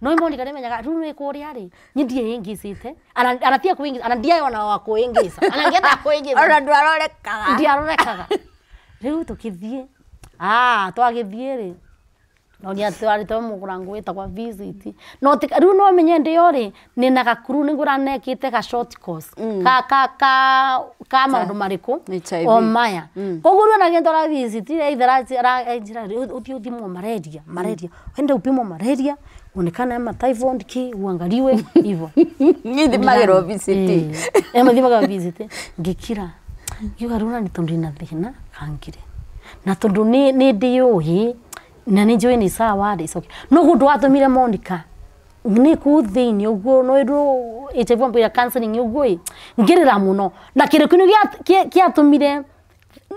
no Monica nĩmenyaga rĩu nĩ kũrĩa rĩ niĩ ndiĩingicĩte ana tia kuingiza ana ndiaĩ ona wa kuingiza ana ngenda kuingiza ona ndwarorekaga ndiarorekaga rĩu tũkĩthiĩ twagĩthiĩ rĩ no nĩ atwarĩte mũgũrango wĩtagwa visit no rĩu no menye ndĩyo rĩ nĩ na gakuru nĩ ngũra nekĩte ga short course ka ka ka ka maũndũ marĩkũ o maya koguo rĩu ona gĩndwara visit either anjĩra ũthiĩ ũthimwo malaria malaria wende upimwo malaria uonekane ama typhoid ki uangaliwe hivyo ngithimagĩrwo VCT mathimaga VCT ngĩkira ngiuga rĩu na nĩ tondũ ndĩna thĩna kangire na tondũ nĩ ndĩyũĩ na nĩ njũĩ nĩ sawa rĩ icoke no ũndũ watũmire Monica nĩ kũu thĩinĩ ũguo no ĩndũ HIV ambĩra counseling ũguo ĩ ngĩrĩra mũno na kĩndũ kĩu gĩatũmire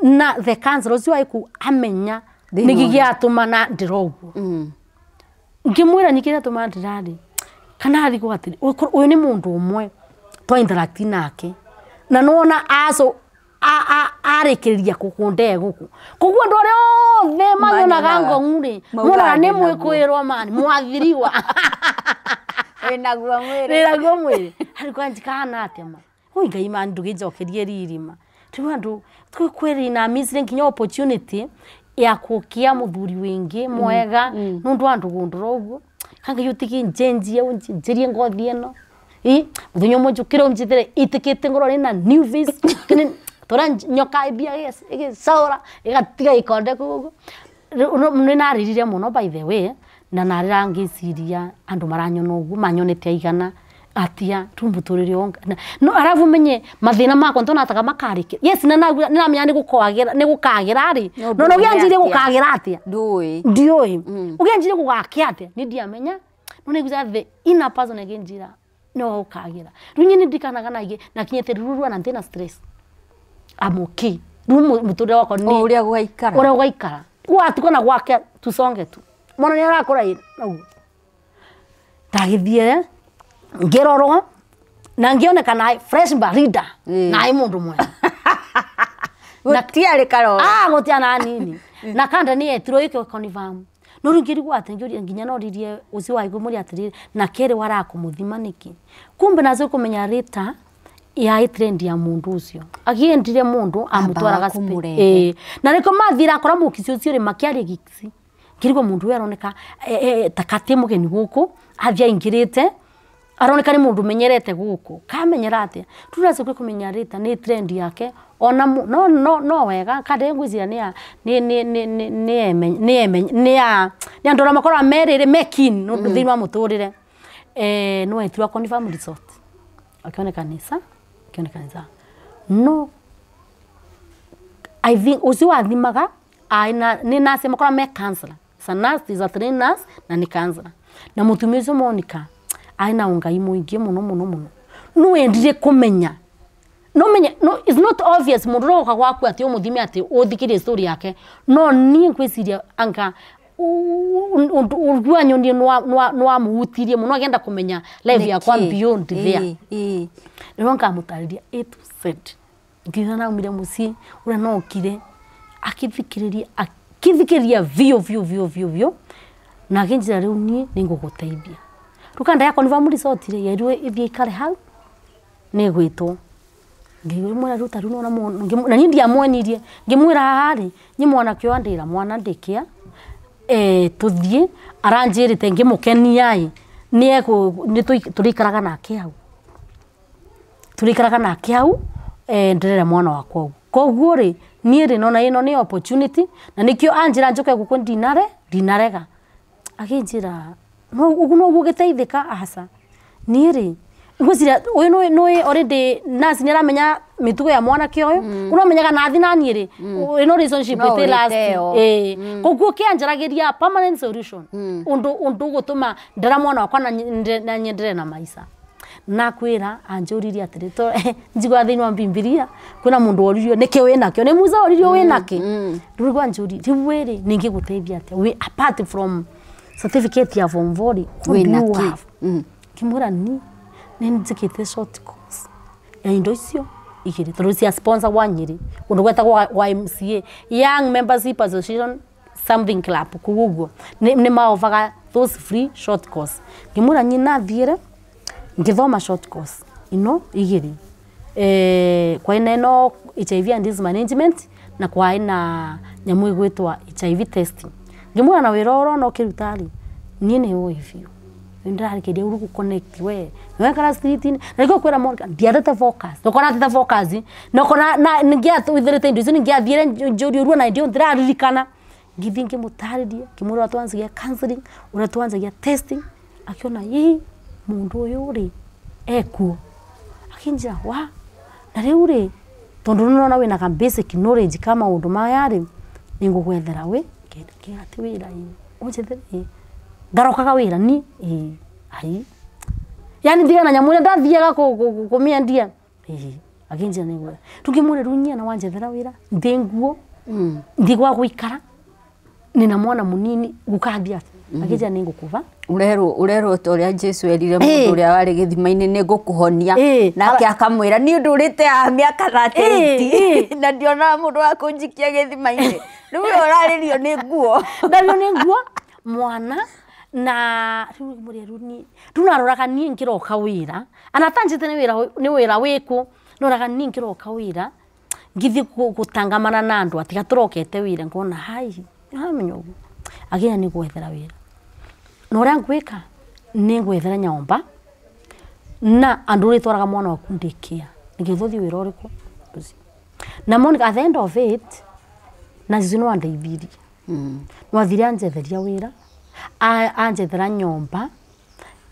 na the counselor ũcio warĩ kũu amenya nĩkĩ gĩatũma na ndĩra ũguo ngĩmwĩra nĩ kĩrĩa tũma ndĩrarĩ kana arigwo atĩrĩ ũyũ nĩ mũndũ ũmwe twa interact nake na nĩwona aco arĩkĩrĩria kũkũndee gũkũ koguo andũ arĩa othe manyonaga ngong'u rĩ monaga nĩ mwĩkũĩrwo mani mwathiriwa wĩnaguo mwĩrĩ wĩnaguo mwĩrĩ arĩ kwanjikahana atĩa ma oi Ngai mani ndũgĩnjokerie riri ma rĩu andũ kwĩrĩ na missing nginya opportunity ya kukia muthuri wingi mwega nundu wa andu gundura uguo kanga yutiki njenjie unjenjerie ngothi ino i muthenya umwe njukire unjithire itikite ngorwo na new face kini tora nyoka ibia igicaura igatiga ikonde kuguo ni naririre muno by the way na narira ngiciria andu maranyona uguo manyonete aigana atia tumbuturire onga no arabu menye mathina makwa ntonataga makarike yes na namenya ni gukagira ni gukagira ri no no gianjire gukagira atia ndui ndiui ugianjire gugakia atia ni ndiamenya no ni guza the inner person aginjira no gukagira riu nyini ndikanaga na na kinyete rurua na ntina stress I'm okay riu muturire wakwa ni uria gugaikara uria gugaikara gwatuka na gwake tusonge tu mwana ni arakura uguo ndagithiere ngirorwo na ngioneka fresh barida na ai mundu mwega gutiarĩ karoro gutiana nini na kanda ni etirwo ike confirm no riu ngirigwo ati ngiuria nginya no ririe ucio wa igũ mũria atiriri na keri warakumuthima niki kumbe nazo kumenya rita ya trend ya mundu ucio agiendire mundu amutwaraga na niko mathira akora mukici ucio ri makiaria gikci ngirigwo mundu uyu aroneka takati mugeni guku athia ingirite aroneka ni mundu menyerete guku kamenyera atia turacoka kumenya rita ni trend yake ona no no no wega kande ngwiciria ni ni ni ni ni ni ni ya ni andu aria makoragwo merire mekin no thiini wa muturire no etirwo confirm result akioneka nisa akioneka nisa no I think ucio wathimaga Aina nĩ nurse makora me counselor. Sa nurse is a trained nurse na nĩ counselor. Na mũtumia ũcio Monica aina ungai mũingĩ mũno mũno mũno. No wendire kũmenya. No menya no it's not obvious mũndũ ũroka gwaku atĩ ũmũthime atĩ ũthikĩrie story yake. No niĩ ngwĩciria anga ũrua nyonie no amuhutirie mũno agenda kũmenya life yakwa beyond there. Rĩu ngamũtarĩria A to Z. Nginya naumire mũciĩ ũrĩa nokire akithikĩrĩria biũ biũ biũ biũ biũ na akĩnjĩra rĩu niĩ nĩngũgũteithia. Rĩu kanda yakwa nĩ bamũricotire yerirwo ĩthiĩ ĩikare hau nĩgwĩtwo. Ngĩmwĩra rĩu ta rĩu nĩwona na niĩ ndiamwenirie ngĩmwĩra haha rĩ niĩ mwanake ũyũ andĩra mwana ndĩkĩa tũthiĩ aranjĩrĩte ngĩmũkenia ĩ nĩ tũrĩikaraga nake hau tũrĩikaraga nake hau nderere mwana wakwa ũguo. Koguo rĩ niĩ rĩ nona ĩno nĩ opportunity na nĩkĩo anjĩra njũke gũkũ ndinarega. Akĩnjĩra ũguo noguo ũgĩteithĩka aca. Niĩ rĩ ngwĩciria ũyũ nĩ already nurse nĩ aramenya mĩtugo ya mwanake ũyũ ũramenyaga nathi na niĩ rĩ ĩno relationship ĩtĩ last koguo kĩanjaragĩria permanent solution ũndũ ũgũtũma ndera mwana wakwa na nyenderere na maica. Na kwĩra anjũririe atĩrĩ to njiguaga thĩinĩ wa Bibilia kwĩna mũndũ woririo nĩkĩ wĩnakĩo nĩ Musa oririo wĩnakĩ rĩu anjũririe rĩu we rĩ nĩngĩgũteithia atĩa we apart from certificate ya form 4 wĩnakĩ. Ngĩmwĩra ni nĩ njĩkĩte short course ya indo icio igĩrĩ tondũ cia sponsor wa Nyĩrĩ kũndũ gwetagwo YMCA Young Membership Association something club kũu ũguo nĩ maovaga those free short course. Ngĩmwĩra niĩ nathiĩre ngĩthoma short course ino igĩrĩ kwa ina ĩno HIV and AIDS management na kwa ina nyamũ ĩgwĩtwo HIV testing. Ngĩmwĩra na wĩra ũrona ũkĩruta rĩ niĩ nĩ ũĩ biũ nĩndĩrarĩkĩria ũrũ gũconnect we wekara street-inĩ na nĩkĩo kwĩra Monica ndiatete focus nokona atete focus nokona ningĩatwithĩrĩte indo icio ningĩathiire njũrie ũruo na ndio ndĩraririkana ngĩthiĩ ngĩmũtarĩria ngĩmwĩra ũrĩa twanjagia counseling ũrĩa twanjagia testing akĩona ĩ mũndũ ũyũ rĩ ekuo akĩnjĩra wa na rĩu rĩ tondũ nĩũrona wĩna ka basic knowledge ka maũndũ maya rĩ nĩngũgwethera wĩ kĩatĩ wĩra ĩ ũnjethere ĩ ngarokaga wĩra ni ĩ ai yani ndigana nyamũ ĩrĩa ndathiaga kũmĩendia ĩ akĩnjĩra nĩngwetha tũngĩmwĩra rĩu nyie na wanjethera wĩra ndĩ nguo ndĩ gwa gũikara nĩna mwana mũnini gũkathiĩ atĩa akĩnjĩra nĩngũkũba urerwo ta ũrĩa Jesu erire mũndũ ũrĩa warĩ gĩthima-inĩ nĩngũkũhonia nake akamwĩra niĩ ndũrĩte haha mĩaka 38 na ndionaga mũndũ wa kũnjikia gĩthima-inĩ rĩu we ũrarĩrio nĩ nguo ndario nĩ nguo mwana na rĩu mũrĩa rĩu niĩ rĩu naroraga niĩ ngĩroka wĩra anatanjĩte nĩ wĩra wĩkũ noraga niĩ ngĩroka wĩra ngĩthiĩ gũtangamana na andũ atiga tũrokete wĩra ngona hai nĩũramenya ũguo akĩnya nĩ gwethera wĩra na ũrĩa ngwĩka nĩ ngwethera nyomba na andũ ũrĩtwaraga mwana waku ndĩkĩa nĩgetha ũthiĩ wĩra ũrĩkũ ũcio. Na Monica at the end of it na cicio nĩwandeithirie nĩwathire anjetheria wĩra anjethera nyomba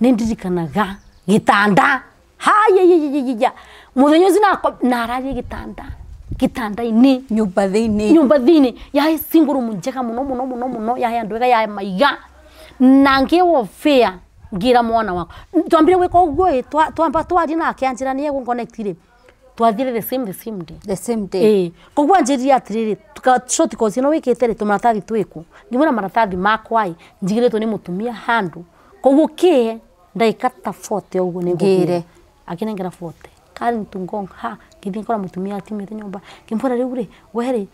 nĩ ndirikanaga gĩtanda haiya mũthenya ũcio nararie gĩtanda gĩtanda-inĩ nyũmba thĩinĩ yaĩ single room njega mũno mũno mũno mũno yaĩ andũ ega yaĩ maiga na ngĩwo fair ngĩra mwana wakwa twambire gwĩka ũguo ĩ twamba twarie nake anjĩra nĩ egũconnect rĩ twathire the same day the same day koguo anjĩrire atĩrĩrĩ short course ĩno wĩkĩte rĩ tũmaratathi twĩkũ ngĩmwĩra maratathi makwa ĩ njigĩrĩtwo nĩ mũtumia handũ koguo kĩe ndagĩka ta 40 ũguo nĩngũkĩre akĩnengera 40 Karen Tungong ha ngĩthiĩ ngora mũtumia atimĩte nyũmba ngĩmwĩra rĩu rĩ we rĩ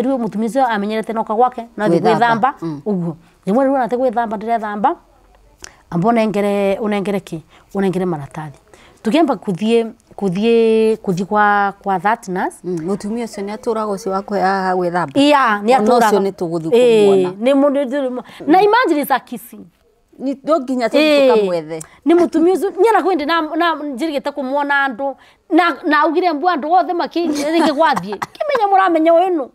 rĩu mũtumia ũcio amenyerete noka gwake no athiĩ gwĩthamba ũguo ngĩmwĩra rĩu ona ti gwĩthamba ndĩrethamba amba ũnengere kĩ ũnengere maratathi tũkĩamba kũthiĩ kwa that nurse mũtumia ũcio nĩ atũraga ũcio wa kũheaga gwĩthamba iya nĩ atũraga ũcio nĩ tũgũthiĩ kũmuona nĩ mũndũ na imagine is a kissing no nginya tũthiĩ tũkamwethe nĩ mũtumia ũcio niĩ na kwĩndĩ na njĩrĩgĩte kũmuona andũ na augire mbu andũ othe makĩrĩngĩ gwathiĩ kĩmenya mũramenya ũyũ nũ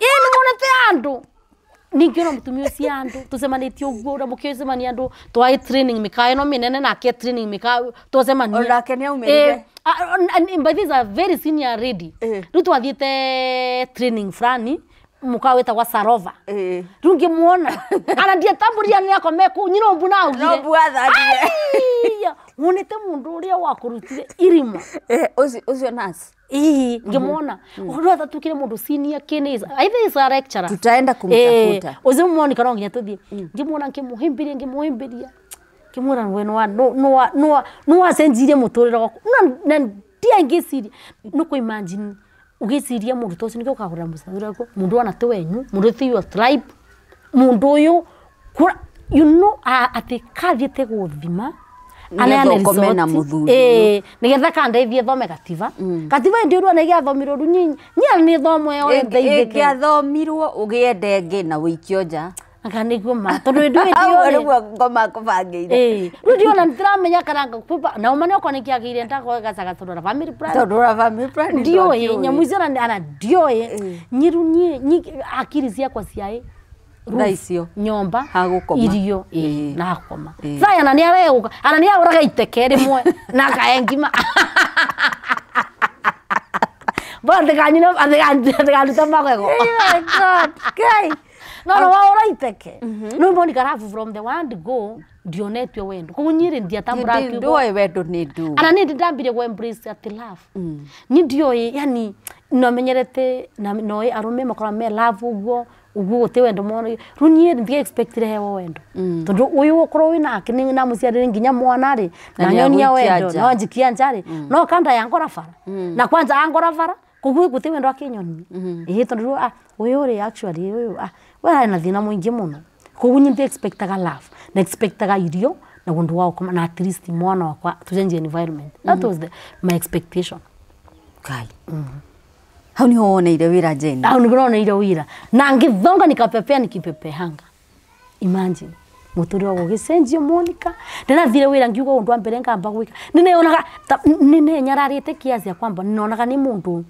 ĩ nĩ muonete andũ ningĩ ona mũtumia ũcio andũ tũcemanĩtie ũguo ũrĩa mũkĩcemania andũ twaĩ training mĩkawa ĩno mĩnene nake training mĩkawa twacemania onake nĩ aumĩrire but this is a very senior lady rĩu twathiĩte training fulani Muka wetagwa Sarova. Riu ngimuona ana ndiatamburia ni akome kuu nyina mbu na augire. No mbu athandire. Wonete mundu uria wakurutire irima. Ucio nurse. Ngimuona. Uria athatukire mundu senior kini. I think is a lecturer. Tutaenda kumtafuta. Ucio Monica no nginya tuthie. Ngimuona ngimuhimbiria ngimuhimbiria. Ngimuona we no no no acenjirie muturire wakwa. Na ndia ngiciria no ku imagine ugiciria mundu tocio nikio ukagurira mucathuri waku mundu ona ti wenyu mundu ti your tribe mundu uyu you know ati kathiete guthima aneane result na muthuri nigetha kandeithie thome gativa gativa ndi urua na giathomirwo ru nyinyi ni thomo yo ndeithike giathomirwo ugiende ngi na wikio nja anga niguo ma tondu ndu ndio niguo ngoma kubangiire riu ndiona ndiramenya kana na umane okwa nikiagire ndagwa gacagaturora family plan tondå family plan ndioi nyamu icio ana ndioi nyiru nie akiri ciakwa ciai thaa icio nyomba hagukoma irio na hakoma thaya na niareuka ana niaguraga iteke rimwe na akae ngima bo ndiganyina ndigaruta magego. Oh my God Ngai. No no waura iteke. No Monica love from the word go ndionetwe wendo. Koguo nyiri ndiatambura kiugo. Ndoe wendo ni ndu. Ana ni ndambire go embrace at love. Ni ndioe yani no menyerete na noe arume makora me love uguo uguo guti wendo mono. Ru nie ndi expectire hewo wendo. Tondu uyu ukorwo wi nake ni na muciarire nginya mwana ri na nyonia wendo no njikia njari no kanda ya ngora bara. Na kwanza angora bara koguo guti wendo akinyonia. Tondu uyu ri actually uyu we na thina muingi muno. Koguo ni expectaga love na expectaga irio na undu wao na at least mwana wakwa to change environment. That was my expectation. Kai. Hau niho woneire wira Jane? Hau niguo woneire wira na ngithonga nikapepea nikipepehanga. Imagine muturire wa gugicenjio Monica ndinathire wira ngiuga undu wa mbere ngamba gwika nineonaga ninenyararite kiasi kwamba ninonaga ni mundu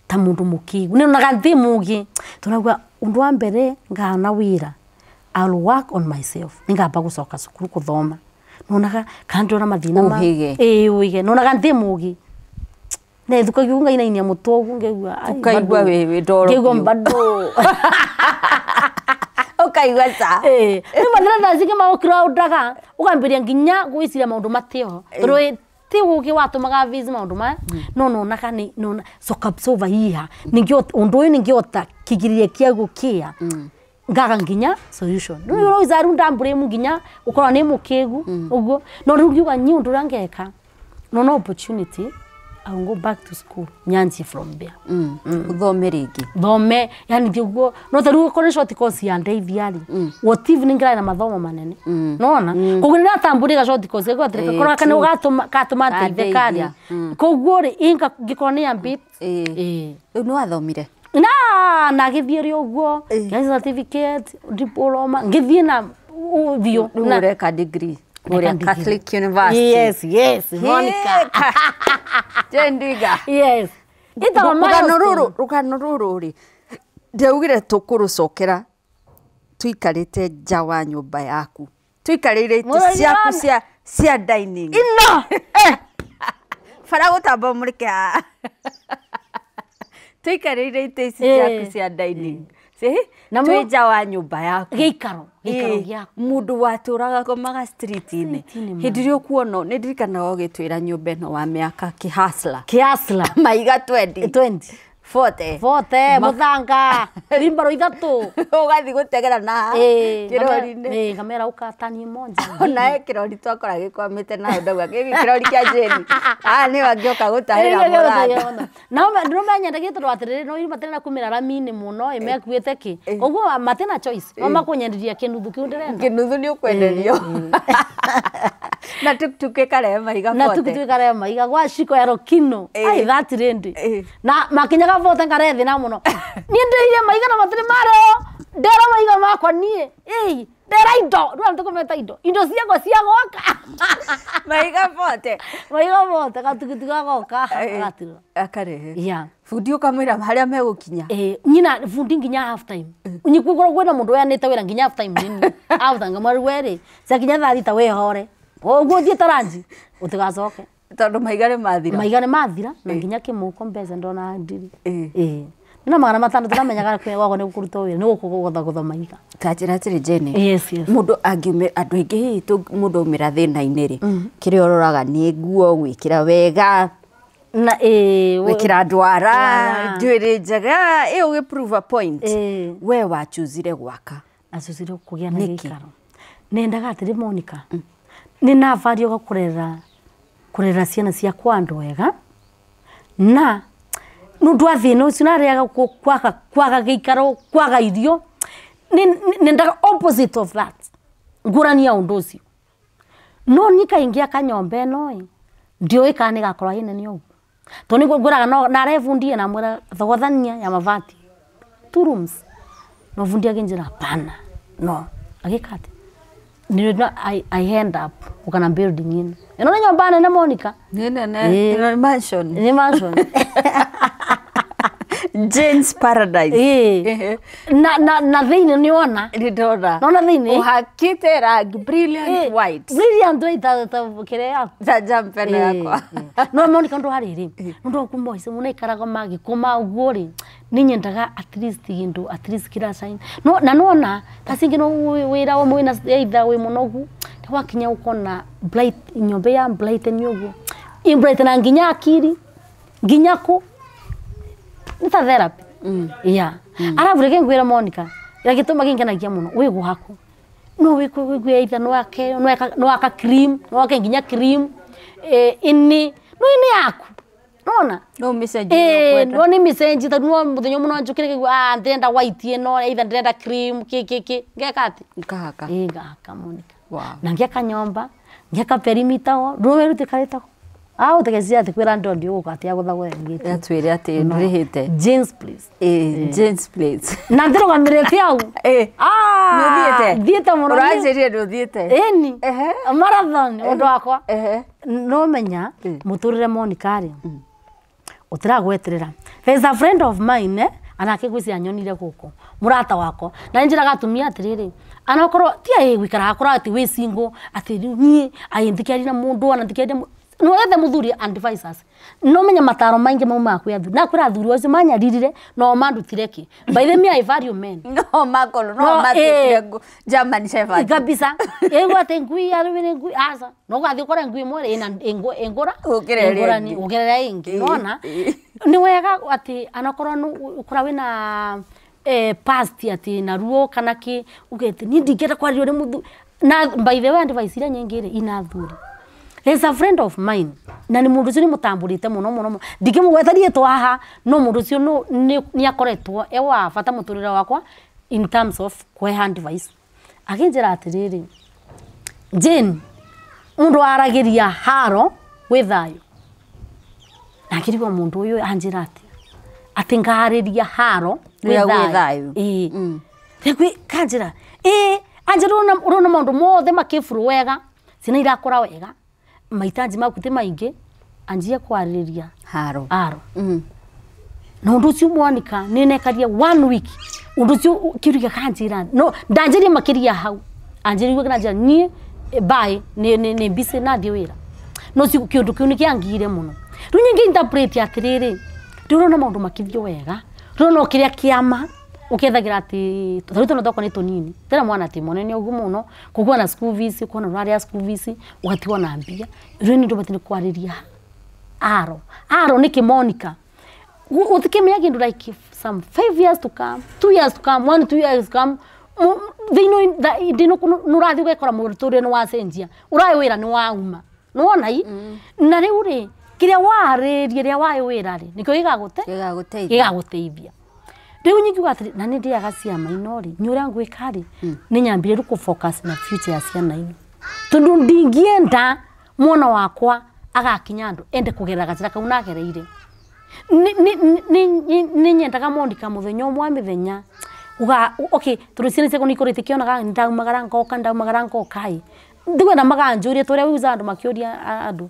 ta mundu mukigu ninonaga nthi mugi tunauga undu wa mbere ngana wira I'll work on myself ningamba gucoka cukuru kuthoma nonaga kana ndona mathina ma uige nonaga nthi mugi nethuka giunga inainia mutwe ugu ngeigua ukaigua wewe ndoro ngeigua bado ukaigua ca ni mathina thaa cingi maukiraundaga ukambiria nginya gwiciria maundu matio tondu ti ugi watumaga visi maundu maya no nonaga ni nona soka hiha ningio undu uyu ningiota kigiririe kiagu kia ngaga nginya solution riu uroiza riu ndambure nginya ukorwo ni mukigu uguo no riu ngiuga nyi undu uria ngeka no no opportunity I will go back to school nyanji from there. Uthome ringi thome yani ngiguo no ta riu korwo short course ya ndeithia ri what if ningira na mathomo manene nona koguo ndatamburiga short course gwa atirika korwo kana ugatuma katuma ndeithie karia koguo ri inga ngikorwo ni ambit riu ni wathomire na nagithie ri uguo ngi certificate diploma ngithie na uthio na ureka degree Kuria Catholic University. Yes, yes, Monica. Jane Ndwiga. Yes. Rugano ruru ri ndaugire tukurucokera tuikarite nja wa nyumba yaku tuikarire iti ciaku cia dining ino bara gutamba murike haha tuikarire iti ici ciaku cia dining na twĩ nja wa nyumba yaku gĩikaro gĩaku mundu watũraga komaga street-inĩ hĩndĩ ĩrĩa ũkuona nĩ ndirikanaga ũgĩtwĩra nyũmba ĩno wa mĩaka kĩhasla maiga 20 40 40 muthanga rimbaro ithatu ugathi gutegera na kirori-inĩ ngamera ukatanie monja onawe kirori twakora gikwamite nawe ndauga giki kirori kia Jane ah ni wangioka gutahira mũthanga nao ndĩramenyendagia tondũ atĩrĩrĩ no iru matirĩ na kumĩra rami-inĩ mũno ĩ mekuĩte kĩ koguo matina choice no makũnyenderia kĩnuthu kĩu ndĩrenda kĩnuthu nĩ ũkwenderio na tuktuk ĩkarehe mahiga na tuktuk ĩkarehe mahiga gwa ciko ya Rokino ai that rĩndĩ na makinyaga vote ngare thina muno nie ndirire maiga na matire mareo ndera maiga makwa nie ndera indo rwa ndukumeta indo ciakwa cia gwaka maiga vote maiga vote gatugutu gagoka agatira akarehe yeah bundi ukamwira haria megukinya nyina bundi nginya half time nyikukorwo kwina mundu weanite wira nginya half time nini half time ngamwira weri ciakinya thaa thita wihore uguo thiete ranji utigacoke tondu maiga nĩ mathira maiga nĩ mathira na nginya kĩmũko mbeca ndona ndiri Na 500 turamenyaga kwĩ gwakwa nĩ gũkũruta wĩra nĩ gũkũgũtha mahiga. Ta njĩra atĩrĩ Jane. Yes, yes. Mũndũ angiumĩra andũ aingĩ hihi mũndũ aumĩra thĩna-inĩ rĩ, kĩrĩa ũroraga nĩ nguo, gwĩkĩra wega, na gwĩkĩra ndwara, njuĩrĩ njega, ĩyo ũgĩ prove a point. We wachuzire gwaka. Nachuzire kũgĩa na gĩikaro. Nendaga atĩrĩ Monica, nĩ nabario kũrera ciana ciakwa andũ wega, na nũndũ wa thĩna ũcio narĩaga kwaga gĩikaro, kwaga irio, nendaga opposite of that, ngũrani ya ũndũ ũcio. No niĩ kaingĩ akanyomba ĩno ĩ, ndiũĩ kana nĩgakorwo ĩ nene ũguo. Tondũ nĩguo ngũraga na arebundie na mwĩra thogothania ya mabati 2 rooms. No bundi akĩnjĩra hapana, no agĩka atĩ I end up ukana building ĩno. Ĩno nĩ nyũmba nene Monica. Nĩ nene, ĩno nĩ mansion. Nĩ mansion. Jane's Paradise. Na thĩinĩ nĩ wona. Nĩ ndona. Nona thĩinĩ. Ũhakĩte rangi brilliant white. Brilliant white ta kĩrĩa yaku. Ta jumper ĩno yakwa. No Monica ndũ harĩrĩ. Nĩ ũndũ wa kuma mũno ikaraga magĩkũma ũguo rĩ, nĩ nyendaga at least kĩndũ at least kĩra shine. No na nona ta cingĩ no wĩra ũmwe wĩna either wĩ mũnogu, wakinya ũkona bright nyũmba ya bright nĩ ũguo. Ĩ bright na nginya akiri, nginya kũ. Nĩ ta therapy. Yeah. Arabu reke ngwĩre Monica, kĩrĩa gĩtũma kĩngenagia mũno wĩ gwaku. No wĩ either no ake no aka cream, no ake nginya cream ini no ini yaku. Nona? No message no nĩ message tondũ no mũthenya mũno njũkĩre ngĩigua ndĩrenda white ĩno either ndĩrenda cream kĩ kĩ kĩ ngeka atĩ ngahaka. Ngahaka Monica. Wow. Na ngĩaka nyomba, ngĩaka perimeter ho, rũĩ rũtikarĩte ho. Utegezia atĩ kwĩra andũ ndiũgũka atĩ agũthagwo ngĩti. Atwĩre atĩ ndũrĩhĩte. Jane's Place. Jane's Place. Na ndĩrũgamĩrĩte hau. Nĩũthiĩte? Thiĩte mũno. Ũranjĩrire nĩũthiĩte. Ĩni. Marathon ũndũ wakwa. No menya mũtũrĩre Monica rĩ, ũtiragweterera. There is a friend of mine anake gwĩciria anyonire gũkũ mũrata wakwa, na nĩ njĩraga atumia atĩrĩrĩ, anakorwo ti aĩ gũikara akorwo atĩ wĩ single atĩ rĩu niĩ aĩ ndikĩaria na mũndũ ona ndikĩaria no ethe mũthuri and advisors. No menya mataro maingĩ maumaga kwĩ athuri, na kwĩra athuri acio manyaririre no mandutire kĩ. By the way, I value men. No makorwo no matuĩkire German Shepherd. Kabisa. Ĩgua atĩ ngui arũmĩrĩ ngui aca. No ũgathiĩ ũkore ngui ĩmwe ĩna ĩngũra Gũkĩra ĩrĩa ĩngĩ. Gũkĩra ĩrĩa ĩngĩ. Nĩwona? Nĩ wega atĩ anakorwo ũkora wĩna past atĩ na ruo kana kĩ, uge atĩ niĩ ndingĩenda kwaria ũrĩ mũthuri. Na by the way advice iria nyingĩ rĩ ina athuri. There's a friend of mine na nĩ mũndũ ũcio nĩ mũtambũrĩte mũno mũno mũno, ndingĩmũgweta rĩtwa haha, no mũndũ ũcio nĩ akoretwo e wa bata mũtũrĩre wakwa in terms of kũheana advice. Akĩnjĩra atĩrĩrĩ, Jane, mũndũ aragĩria haro wĩ thayũ. Na akĩrigwo mũndũ ũyũ anjĩra atĩ atĩ ngarĩria haro wĩ thayũ. Ĩĩ. Rĩu kanjĩra, ĩĩ, anjĩra ũrona maũndũ mothe makĩburu wega, ciana irakũra wega, mahitaji maku ti maingĩ, anjie kwarĩrĩria haro. Na ũndũ ũcio Monica nĩ nekaria 1 week ũndũ ũcio kĩũria kanjĩra no ndanjĩrie makĩria hau, anjĩrire kana njĩra niĩ bye nĩ busy na thiĩ wĩra. No kĩũndũ kĩu nĩ kĩangire mũno. Rĩu nyingĩ interpret atĩrĩrĩ, ndĩrona maũndũ makĩthiĩ wega, ndĩrona kĩrĩa kĩama ũkethagira atĩ tarĩu twana twakwa nĩ tũnini, tena mwana ti mũnene ũguo mũno, kũguo na school fees, ũkona ũrarĩa school fees, ũgatigwo na mbia. Rĩu nĩ ndũbatiĩ nĩ kwarĩria aro. Aro nĩkĩ Monica? Ũtikĩmenya kĩndũ like some 5 years to come, 2 years to come, 1 2 years to come, thĩinĩ ndino nũrathiĩ ũgekora mũtũrĩre nĩ wacenjia, ũraĩ wĩra nĩ wauma. Nĩwona i? Na rĩu rĩ, kĩrĩa warĩrie rĩrĩa waĩ wĩra rĩ, nĩkĩo gĩgagũteithia. Rĩu nyingiuga atĩrĩ, na nĩ ndĩaga ciama ino rĩ, nĩ ũrĩa ngwĩka rĩ, nĩ nyambire rĩu kũ focus na future ya ciana ino. Tondũ ndingĩenda mwana wakwa agakinya andũ ende kũgerera gacĩra kau nagereire. Nĩ nyendaga Monica mũthenya ũmwe wa mĩthenya uga okay, tondũ ciana ciakwa nĩ ikorĩte ikĩonaga ndaumagara ngoka ndaumagara ngoka ĩ, ndikwenda maganjũrie tũrĩa wiuca andũ makĩũria andũ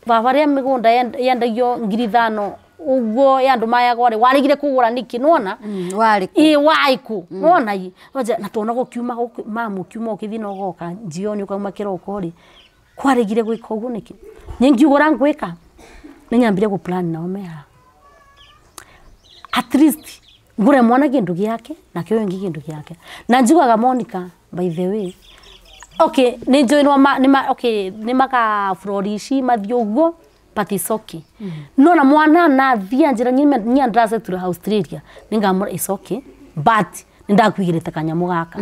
baba rĩa mĩgũnda yendagio 5,000 ũguo ya andũ mayagwo rĩ, warĩgire kũgũra nĩkĩ? Nĩwona? Warĩ kũ? Ĩĩ, warĩ kũ? Nĩwona ĩ? Na tuona gũkiuma mamu ũkiuma ũkĩthiĩ na ũgoka jioni ũkauma kĩroko rĩ, kwarĩgire gwĩka ũguo nĩkĩ? Niĩ ngiuga ũrĩa ngwĩka, nĩ nyambire gũ plan nao me haha. At least Ngure mwana kindu giake na kio ingi kindu giake. Na njugaga Monica by the way. Okay, ni njui no ma okay, ni maka florishi mathio uguo but it's okay. No na mwana na thia njira nya ndase to Australia. Ningamura it's okay but ndakwigirite kanyamu gaka.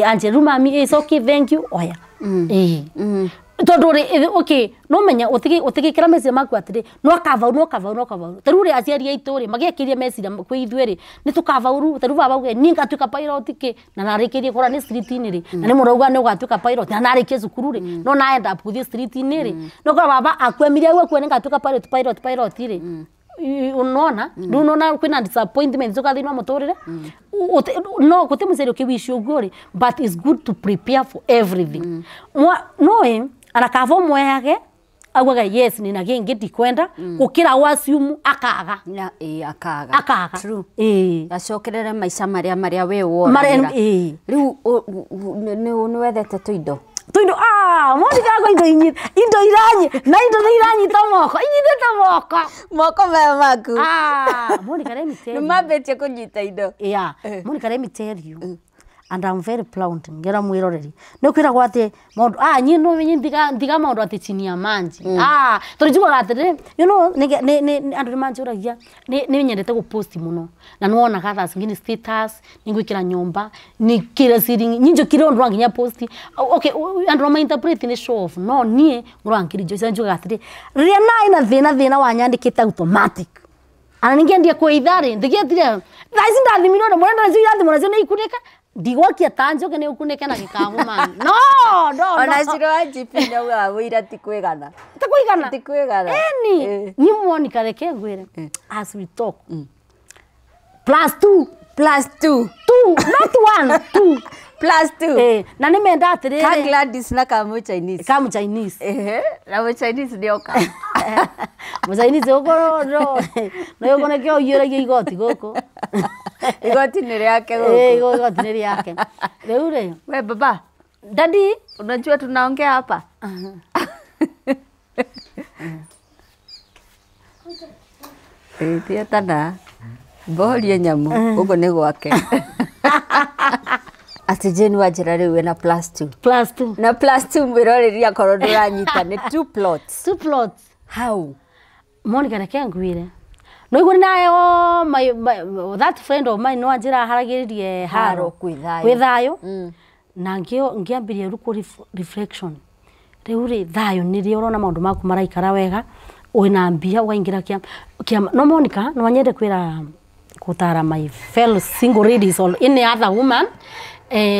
Anje ru mami it's okay thank you oya. Tondu ri okay no menya utigikira meciria maku atiri no kavauru no kavauru no kavauru taru ri aciari aitu ri magiekirie meciria kwi ithuĩ ri ni tukavauru taru baba uge ni ngatuika pilot ki na narikirie kora ni street-ini ri na ni murauga ni ugatuika pilot na narikie cukuru ri no na end up kuthie street-ini ri no kora baba akwemirie au akue ni ngatuika pilot pilot pilot ri unaona mm. Unaona kwina disappointment zoka thina muturire no guti muceri ukiwish uguo ri but it's good to prepare for everything. No ana kavo mwehage augaga yes nina gingi ndikwenda gukira wasiumu akaga na akaga akaga true acokerere maica maria maria we wona riu ni wethete tuindo tuindo Monica ko indo inyita indo iranyi na indo ni iranyita moko inyitite moko moko maya maku Monica let me tell you ni mambetie kunyita indo yeah Monica let me tell you and I'm very proud ngera mwiroreri ni kwiragwo ati maundu nyi no menye ndiga maundu ati chini ya manji tondu njugaga atiri you know ni andu ni manjuragia ni nyendete gupost muno na niwonaga thaa cingĩ ni status ni ngwikira nyumba ni kira siringi nyinjukire undu nginya post okay andu ma interpret ni show off no nie ngurangiri jo njugaga atiri riria nai na thina thina wanyandikite automatic ana ningiendia kwithari ndigietire thaa ici ndathimirwo na mwana ndacio irathimwo nacio ni ikunĩka ndigwakia tanjo ke ukunike na gikabu man no no ona ciro wa GP na uga wira ti kwigana ti kwigana ti kwigana eni ni Monica reke ngwire as we talk plus 2 plus 2 2 not 1 2 plus 2 na ni menda atiriri ka Gladys na ka mu Chinese ka mu Chinese na mu Chinese nioka mu Chinese uko no no yuko nekio uyuragia igoti guku igoti ni riake guku igoti ni riake riu ri we baba daddy unajua tunaongea hapa tia tana borie nyamu ugo ni gwake ati Jane wajira riu wena plus 2 plus 2 na plus 2 mwiroreri akorwo nduranyita ni 2 plots 2 plots how Monica reke ngwire no igwo nayo my that friend of mine no anjira haragiririe haro kwi thayo na ngiambirie ruko reflection riu ri thayo ni ri urona maundu maku maraikara wega wina mbia ukaingira kia no Monica no anyende kwira gutara my fellow single ladies or any other woman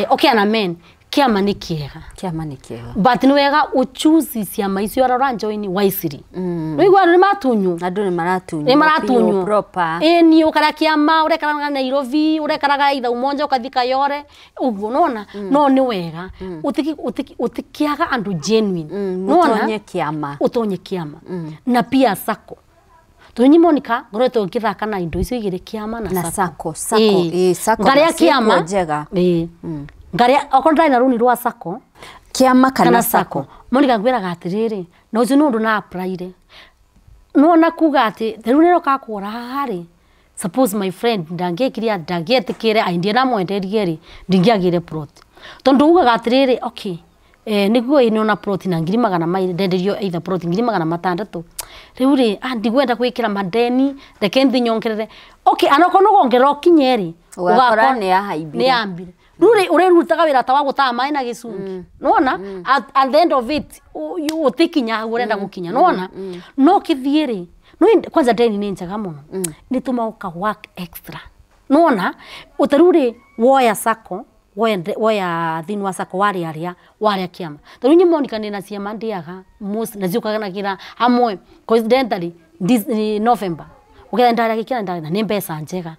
okay na men kiama ni kiega kiama ni kiega but ni wega uchoose ciama icio arora join wisely no igwa ni matunyu andu ni maratunyu ni maratunyu proper ni ukara kiama urekaraga Nairobi urekaraga itha umonja ukathika yore uguo nona no ni wega utikiaga andu genuine nona utonye kiama utonye kiama na pia sako Tonyi Monica ngoretwo ngithaka na indo icio igiri kiama na sako sako sako ngaria kiama njega ngaria okorwo ndari na runi rwa sako kiama kana sako Monica ngwiraga atiriri na ucio ni undu na applyire no na kuga ati riu niro kakwora haha ri suppose my friend ndangiekiria ndangietikire aindie na mwenderie ri ndingiagire plot tondu ugaga atiriri okay niguo inona plot na 200 ndenderio either plot 600 riu ri ndigwenda gwikira madeni reke nthi nyongerere okay anoko no gongerera ukinye ri ugakora ni yahaimbire ni yambire riu ri urerutaga wira ta wa gutaa mai na gicungi nona at the end of it utikinya hau urenda gukinya nona no kithie ri no kwanza deni ni njega muno ni tuma uka work extra nona utaru ri woya sako woya thini wa sako waria aria waria kiama tondu nyi Monica ni na ciama ndiaga most na ciukanagira hamwe coincidentally this November uketha ndaria gikira ndaria ni mbeca njega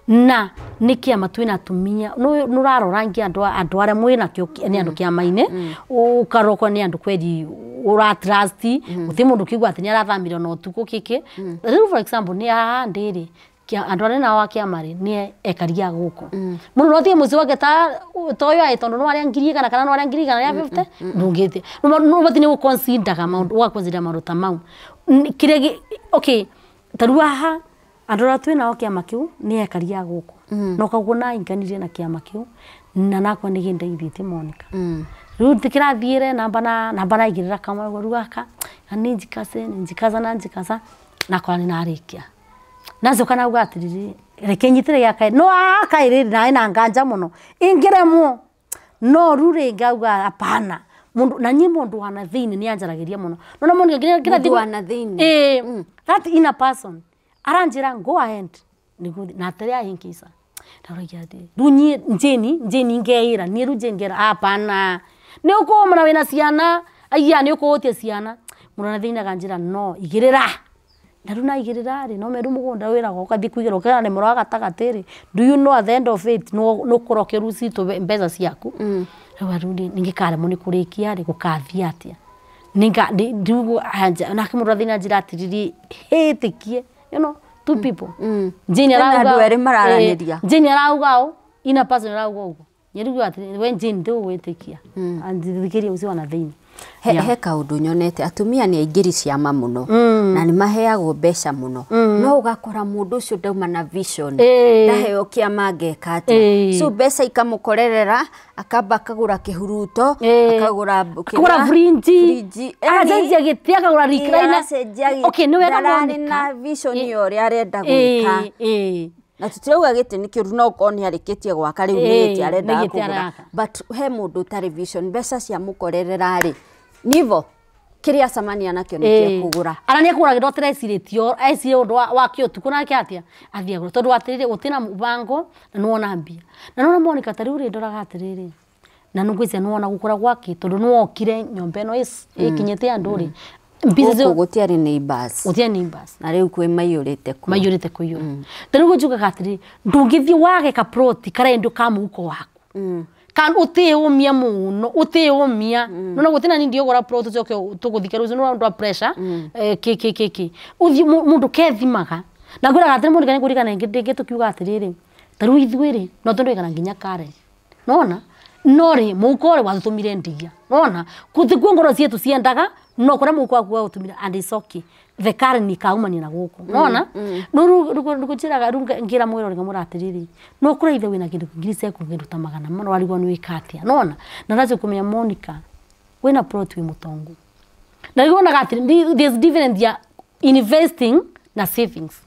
na ni kiama twina atumia nurarora ngi andu aria mwina kio ni andu kiama-ini ukarokwo ni andu kweri ura trust uti mundu kigwa ati ni arathamire na utuku kiki riu for example ni haha ndiri andu aria nao a kiama ri ni ekaria guku mundu no athie mucii wake ta toyo ai tondu no aria 100 kana no aria 150 ndungitie no bathi ni guconsideraga maundu ugaconsider maundu ta mau kiria okay ta riu haha Andũ arĩa twĩ nao kĩama kĩu nĩ ekari a gũkũ. Na koguo nainganirie na kĩama kĩu na nakwa nĩ gĩndeithĩtie Monica. Rĩu ndikĩrathiĩre namba na namba naigĩrĩra kamwe rĩu gaka na nĩ njikace njikaca na njikaca nakora nĩ narĩkia. Nacoka nauga atĩrĩrĩ reke nyitĩre gĩaka no aka ĩrĩ naĩ na nganja mũno ingĩremwo no rĩu rĩ ngauga hapana mundu na nyi mundu wana thĩinĩ nĩ anjaragĩria mũno nona Monica Mũndũ wana thĩinĩ. That inner person aranjĩra go ahead nĩguo na atĩrĩ ahinkisa ndaroiga atĩ rĩu niĩ njĩni ngeĩra niĩ rĩu njĩni ngera hapana nĩ ũkũmana wĩna ciana aiya nĩ ũkũhũtia ciana mũndũ wana thĩinĩ akanjĩra no igĩrĩra na rĩu naigĩrĩra rĩ no meru mũgũnda wĩragwo ũgathiĩ kũigĩra ũkera nĩ mũro wa gatagatĩ rĩ do you know at the end of it no ũkũroke rũcitũ mbeca ciaku rĩu rĩu ningĩkaremwo nĩ kũrĩkia rĩ gũkathiĩ atĩa ninga nake mũndũ athĩna njĩra atĩrĩrĩ hĩtĩkie you know two people Jane arauga andũ erĩ mararanĩria Jane arauga ũ ina person arauga ũguo nyerigu atĩrĩ we Jane ndũgwĩtĩkia andithikĩria ũcio wana thĩinĩ he kaundu nyonete atumia ni aingĩri ciama mũno na nĩ maheagwo mbeca mũno no ũgakora mũndũ ũcio ndauma na vision ndaheo kĩama ngeka atĩa so mbeca ikamũkorerera akamba akagũra kĩhuruto akagũra frinji agacenjia gĩtĩ akagũra recliner okay nĩ wega Monica na vision ya ũrĩa arenda gwĩka na tutirauga gĩtĩ nĩ kĩũru no ũkorwo nĩ arĩkĩtie gwaka rĩu nĩ gĩtĩ arenda kũgũra but he mũndũ ũtarĩ vision mbeca ciamũkorerera rĩ nivo kĩrĩa acemania nakĩo nĩ kĩa kũgũra ara nĩ ekũgũra kĩndũ aterecirĩtio ecirie ũndũ wa kĩũtukũ nake atĩa athiĩ agũre tondũ atĩrĩrĩ gũtirĩ na mũbango na nĩwona mbia na nĩwona Monica ta rĩu rĩ ndoraga atĩrĩrĩ na nĩngwĩciria nĩwona gũkũra gwake tondũ nĩwokire nyũmba ĩno ĩkinyĩte andũ rĩ gũkũ gũtiarĩ neighbors gũtiarĩ neighbors na rĩu kwĩ maiyũrĩte kuo maiyũrĩte kũiyũra ta rĩu njugaga atĩrĩrĩ ndũngĩthiĩ wage kaploti karendio ka mũhuko waku kan ũtĩũmia mũno ũtĩũmia nona gũtina ni ndiogora plot ũcoke tũgũthike rũciũ nĩ ũndũ wa pressure kĩ kĩ kĩ kĩ ũthiĩ mũndũ kethimaga na ngwĩraga atĩrĩ Monica nĩ ngũririkana rĩngĩ tũkiuga atĩrĩrĩ ta rĩu ithuĩ rĩ no tũndũikara nginya Karen nona no rĩ mũhuko rĩ watũtũmire ndia nona gũtikuo ngoro cietu ciendaga no kũrĩa mũhuko waku wagũtũmire and it's okay the Karen ikaumania na gũkũ nona no rũkũnjĩraga rĩu ngĩra mwĩrore ngamwĩra atĩrĩrĩ no kũrĩa ithe wĩna kĩndũ ngiri ciaku kĩndũ ta 400 warigwo nĩ wĩka atĩa nona na ndacio kũmenya Monica wĩna plot wĩ mũtongu na rĩu wonaga atĩrĩ there's difference ya investing na savings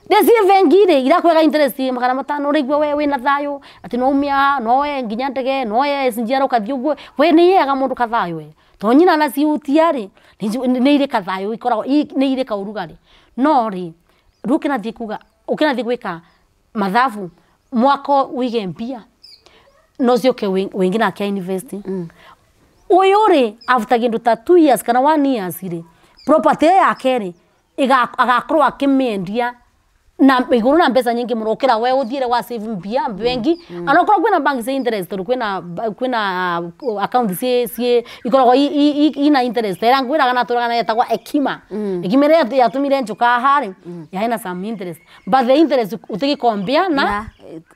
Ndeci bengi rĩ irakwega interest 500 ũraigua we wĩna thayũ atĩ no umia no we nginya ndege no we SGR ũkathiĩ ũguo we nĩ yega mũndũ kathayũ we to nyina na ciutia rĩ nĩ irĩ kathayũ ikoragwo nĩ irĩ kaũrugarĩ no rĩ rĩu ũkĩnathiĩ kuga ũkĩnathiĩ gwĩka mathabu mwaka ũige mbia no ciũke wĩngĩ nake invest ũyũ rĩ after kĩndũ ta 2 years kana 1 years rĩ property yake rĩ agakorwo akĩmĩendia na iguru na mbeca nyingi muno ukira we uthiire wa save mbia bengi ana ukorwo kwina bank cia interest tondu kwina account cie ikoragwo ina interest era ngwiraga na turaga na yetagwo Ekima Ekima ĩrĩa yatumire njuka haha yaina some interest but the interest utigikombia na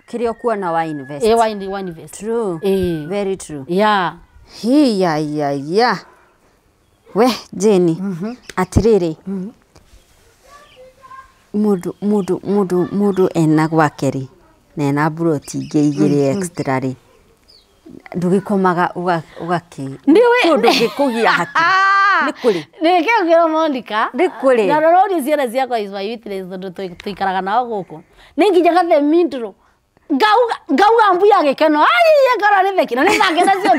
kiria ukuona wa invest wa invest true very true yeah hiya ya ya we Jane atiriri mundu ena gwake ri na ena mburoti ingĩ igĩrĩ extra ri ndũgĩkomaga ũgakĩ ndũgĩkũgia hakiri nĩ kũrĩ nĩkĩo kĩro Monica nĩ kũrĩ na rora ciana ciakwa is my witness tondũ tũikaraga nao gũkũ nĩ nginyaga the middle ngauga mbu ya gĩkeno aiye ngora nĩ theki na nĩ thakĩte cio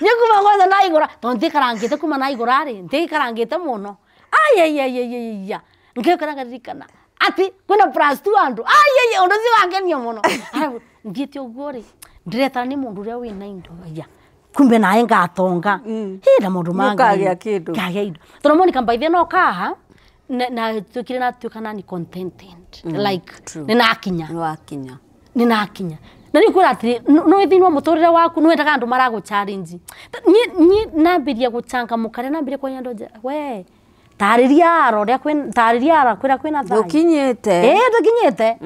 nĩ kuma kwanza naigũra tondũ ntiĩkarangĩte kuma naigũra rĩ ntiĩkarangĩte mũno aiya ngĩũkora ngaririkana atĩ kwĩna +2 andũ aiya ũndũ ũcio wangenia mũno arabu thiĩte ũguo rĩ ndĩretara nĩ mũndũ ũrĩa wĩna indo aya kumbe nawe ngatonga hĩ na maũndũ mangĩ Ũkagĩa kĩndũ ngagĩa indo tondũ Monica mbaithia no kaha na tuĩkire na tuĩka nani contented like nĩ nakinya nĩ nakinya na rĩu kwĩra atĩrĩ no thĩinĩ wa mũtũrĩre waku nĩ wendaga andũ maragũ challenge niĩ nambĩria gũcangamũka rĩa nambĩria kwaria andũ we tarĩria aro ũrĩa kwĩna tarĩria aro kwĩra kwĩna thayũ ndũkinyĩte ndũkinyĩte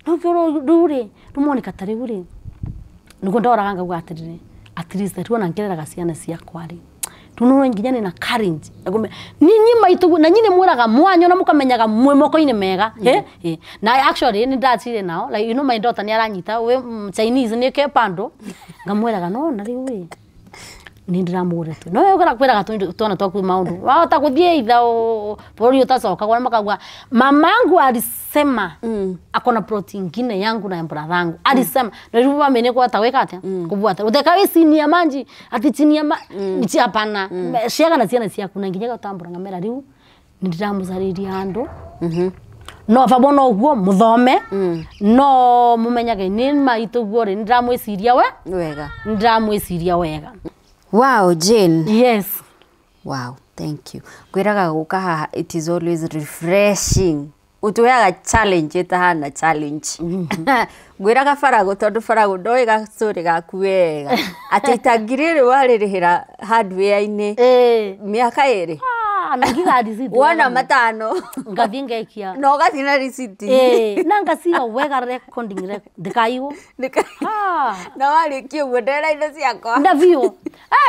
no kĩo rĩu rĩ rĩu Monica ta rĩu rĩ nĩguo ndoraga ngauga atĩrĩrĩ at least rĩu ona ngĩreraga ciana ciakwa rĩ Tuno nginya ni na courage. Ninyi maitu na nyini mwiraga mwanyo na mukamenyaga mwe moko-ini mega. Na actually ni ndachire nao like you know my daughter ni aranyita we Chinese ni ke pando ngamwiraga no na riu we ni ndiramugurete no we kwiraga twana twaku maundu wahota kuthie itha bũrũri utacoka kwa makagwa mamangu alisema akona plot ingine yangu na brother yangu alisema na riu bamene kwa taweka atia kubwata uteka we senior manji ati chini ya ni hapana ciaga na ciana ciaku na nginya gutambura ngamera riu ni ndiramuzariria andu no babo no guo muthome no mumenyage ni maitu guo ri ndiramwiciria we wega ndiramwiciria wega. Wow, Jane. Yes. Wow, thank you. Kwiraga guka haha it is always refreshing. Utuheaga challenge itahana challenge. Ngwiraga Farago tondu Farago ndoĩ gacũrĩ gaku wega. Atĩ itangi rĩrĩ warĩrĩhĩra hardware-inĩ mĩaka ĩrĩ. Na ngiga receipt. Wona matano. Ngathiĩ ngekia. Na ũgathiĩ na receipt. Na ngaciga wega recording ndikaiwo. Na warĩkia ũguo ndera indo ciakwa. Na biũ.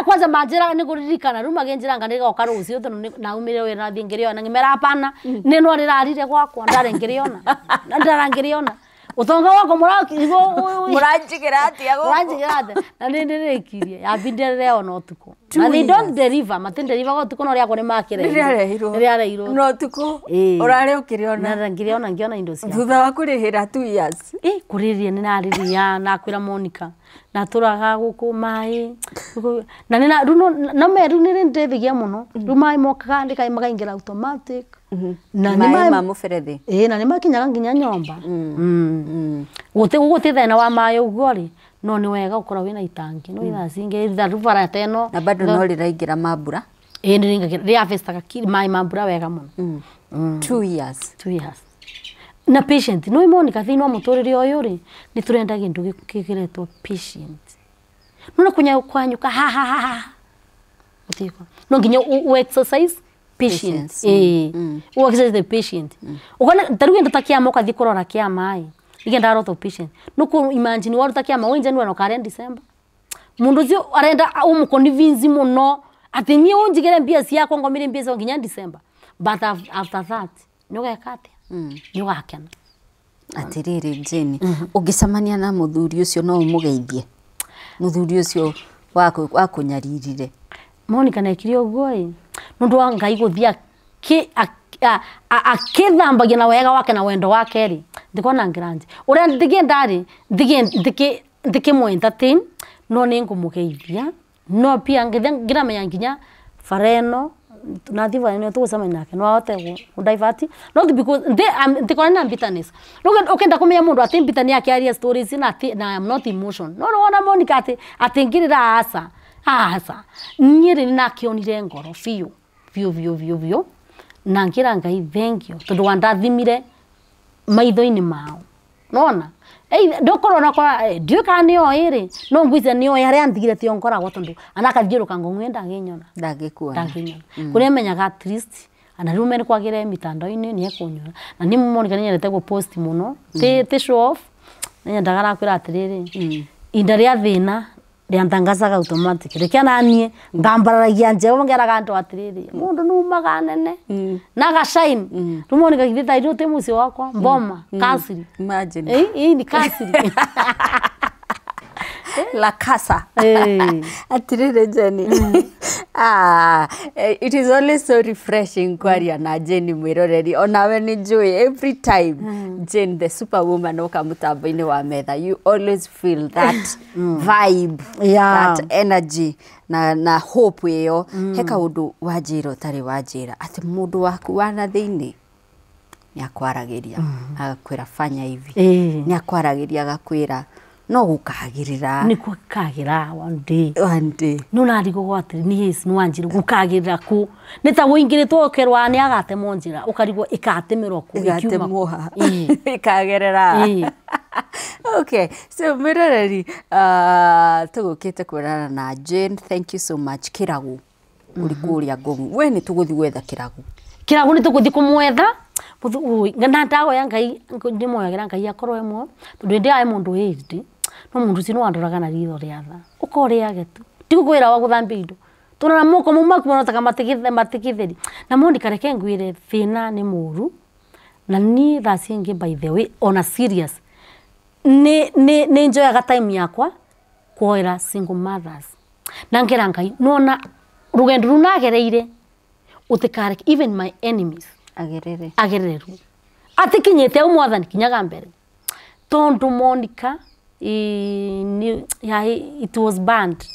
Kwanza manjĩraga nĩ kũririkana rĩu makĩnjĩra nga nĩgoka rũciũ tondũ naumire wĩra nathiĩ ngĩrĩona ngĩmera hapana nĩ no rĩrarire gwakwa ndarĩ ngĩrĩona. Na ndara ngĩrĩona. Utonga wako mũranjigĩra atĩa gũkũ? Mũranjigĩra atĩa? Na nĩ ndĩrĩkirie yambindire rĩona ũtukũ. Na they don't deliver, matindeliver ũtukũ no rĩakwa nĩmakĩrehirwo. Nĩrĩarehirwo. No ũtukũ ũrarĩ ũkĩrĩona. Na ngĩrĩona ngĩona indo ciakwa. Thutha wa kũrĩhĩra 2 years. Kũrĩrĩria nĩnarĩria nakwĩra Monica natũraga gũkũ maĩ na nĩ na rĩu nĩ ndeithagia mũno rĩu maĩ mokaga ndĩkaĩ makaingĩra automatic. Na nĩ maĩ ma mũberethi. Na nĩ makinyaga nginya nyomba. Gũtĩ thĩna wa maĩ ũguo rĩ no nĩ wega gũkorwo wĩna itangi no ithaa cingĩ ithaa rĩu bara ta ĩno na bado no rĩraingĩra ma mbura. Nĩ rĩharvestaga maĩ ma mbura wega mũno. 2 years. 2 years. Na patient no Monica thĩinĩ wa mũtũrĩre ũyũ rĩ nĩ tũrenda kĩndũ gĩkĩretwo patient. No na kũnyuka ha ha ha gũtikwa no nginya u exercise patience. U exercise the patient. Ukona taru enda takiama ukathi kurora kiama igenda lot of patient. No ku imagine waruta kiama wenje no karen December. Mundu ucio arenda umuconvince muno ati ni unjigire mbia ciakwa ngomire mbia nginya December. But after that ni ugeka atia? Ni ugakena. Atiriri Jane, ungicemania na muthuri ucio no umugeithie? Muthuri ucio wakunyaririre. Monica nekire uguo ĩ nundu wa Ngai guthia akithambagia na wega wake na wendo wake ri ndikona ngiranje uria ndigienda ri ndikimũ entertain no nĩ ngũmũgeithia no pia ngiramenya nginya fareno nathi fareno tũgũcemania nake no ahote gũ divert not because ndikona na bitterness ukenda kumenya mundu ati bitterness akiaria stories na na I'm not emotion no no wona Monica ati ati ngirira asa asa niĩ rĩ nĩnakĩonire ngoro biũ biũ biũ biũ biũ na ngĩra Ngai thank you tondũ wandathimire maitho-inĩ mao nona ndokorwo nakora ndiũĩ kana nĩoĩ rĩ no ngwĩciria nĩoĩ harĩa andigire tio ngoragwo tondũ anakathiũrũka ngong'we ndangĩnyona ndangĩkuona ndangĩnyona kũrĩa menyaga at least ana rĩu mene kwagĩra mitandao-inĩ nĩekũnyona na nĩ Monica nĩnyendete gũ post mũno ti show off nĩnyendaga nakwĩra atĩrĩrĩ inda rĩa thĩna rĩantangacaga automatic rĩkĩa naniĩ ngambararagia njeo ngeraga andũ atĩrĩrĩ mũndũ nĩumaga nene na gashine rĩu Monica githĩ thaa iria ũtĩ mũciĩ wakwa mboma kasiri. Imagine. Ĩĩ ni kasiri. La casa. Atiriri Jenny. It is always so refreshing kwaria na Jenny mwiroreri onawe ni njũĩ every time Jane the superwoman oka mutambo-inĩ wa metha you always feel that vibe, that energy na hope ĩyo. He kaũndũ wanjĩra ũtarĩ wanjĩra atĩ mũndũ waku wa na thĩinĩ nĩakwaragĩria agakwĩra fanya hivi, nĩakwaragĩria agakwĩra no gukagirira ni kukagira one day one day no narigwo atiri ni his no anjira gukagirira ku ni ta wuingiritwo kerwa ni agatemwo njira ukarigwo ikatemerwo ku ikiuma ikagerera. Okay, so mwiroreri tugukite kuonana na Jane, thank you so much. Kiragu uri kuria Ngongu we ni tuguthi gwetha kiragu kiragu ni tuguthi kumwetha na ndahoya Ngai ndimoyagira Ngai akorwo emwe tondu ndi ae mundu ĩndi no mundu ucio nĩwandoraga na ritho rĩa tha ũkorĩage tu tigukwĩra wa gũthambia indo Tona moko mumaku monotaka matigithe matigitheri. Na Monica reke ngwire thina ni muru. Na ni thaa ciingĩ by the way on a serious. Ni njoyaga time yakwa kuoera single mothers. Na ngera Ngai nona rugendo runagereire utikareke even my enemies agerere agerere ru. Atikinyite umwathani kinyaga mbere. Tondu Monica it was banned.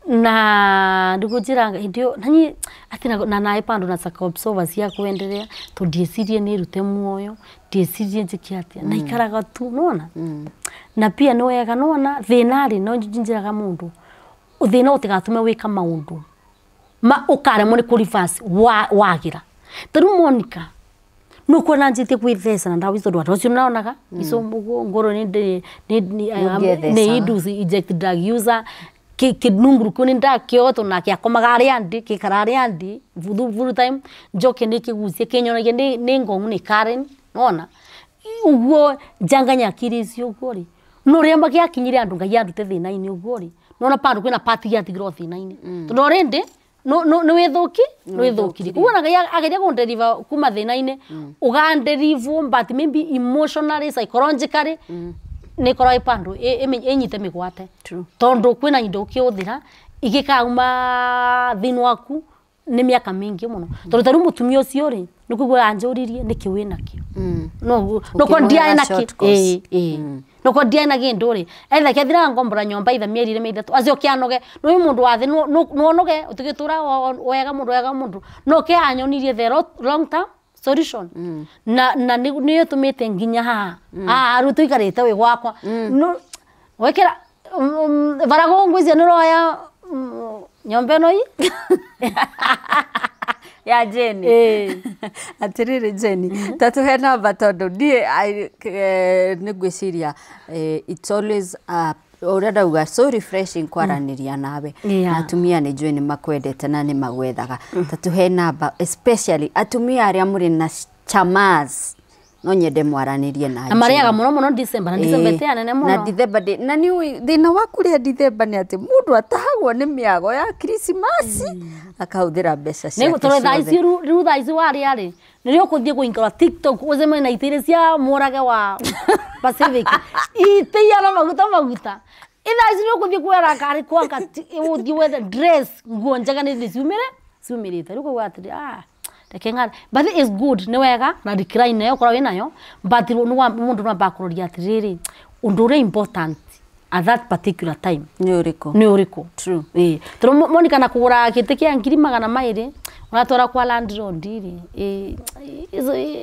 Na ndikujiranga ndio nanyi ati na nae pando na saka observer cia kuendelea to ndiecirie ni rute muoyo ndiecirie njike atia na ikaraga tu nona. Na pia no wega nona thina ri no njiraga mundu thina utigatume wika maundu ma ukaremwo ni ku reverse wagira taru Monica no kuona njite kwithesa na ndawa icio tondu andu acio naonaga icio ngoro ni ni induce inject drug user kinunguru kuni ndakio to nake akomaga aria ndi kikara aria ndi full time njoke ni kigucie kinyonagia ni ngongu ni Karen nona uguo njanganya akiri icio uguo ri no ria magiakinyire andu Ngai andute thina-ini uguo ri nona pandu kwina pati yatigirwo thina-ini tondu already no no ni withuki ni withukiri uguo na Ngai ageria kunderiva kuma thina-ini uganderivu but maybe emotionally psychologically ni korwo ipandu inyite migwate tondu kwina indo ukiuthira igikauma thini waku ni miaka mingi muno tondu taru mutumia ucio ri ni kuigua anjuririe niki wina kio no no ko ndiae na ki no ko ndiae na gindu ri etha kethira ngombora nyomba itha mieri ire mithatu acio kianoge no mundu wa thi no onoge utigitura wega mundu wega mundu no ke anyonirie the long term solution na na ni yotumite nginya haha ah ru tuikarite wi gwakwa no wekera varago ngwizia ni roya nyombe no i ya Jenny atiriri Jenny tatuhe namba tondu nie ni ngwiciria it's always uria ndauga so refreshing kwaraniria nawe na atumia ni njui ni makwendete na ni magwethaga tatuhe namba especially atumia aria muri na chamas no nyende mwaranirie na mariaga muno muno December na December te anene muno na December na ni thina wa kuria December ni ati mundu atahagwo ni miago ya Christmas akahuthira mbeca ciake ni toro thaa ici riu thaa ici waria ri ni ukuthie kuingora TikTok ucemanie na itire cia murage wa Pacific ite ya maguta maguta ithaa ici ni ukuthie kwera kari kwanga uthie wethe dress nguo njega ni ciumire ciumirite riu kuigua atiri ah reke but it's good ni wega na decline nayo korwo winayo but mundu no amba kuroria atiriri undu uria important at that particular time ni uriku ni uriku true toro Monica na kugura giti kia 200,000 uratwara kwa landlord ri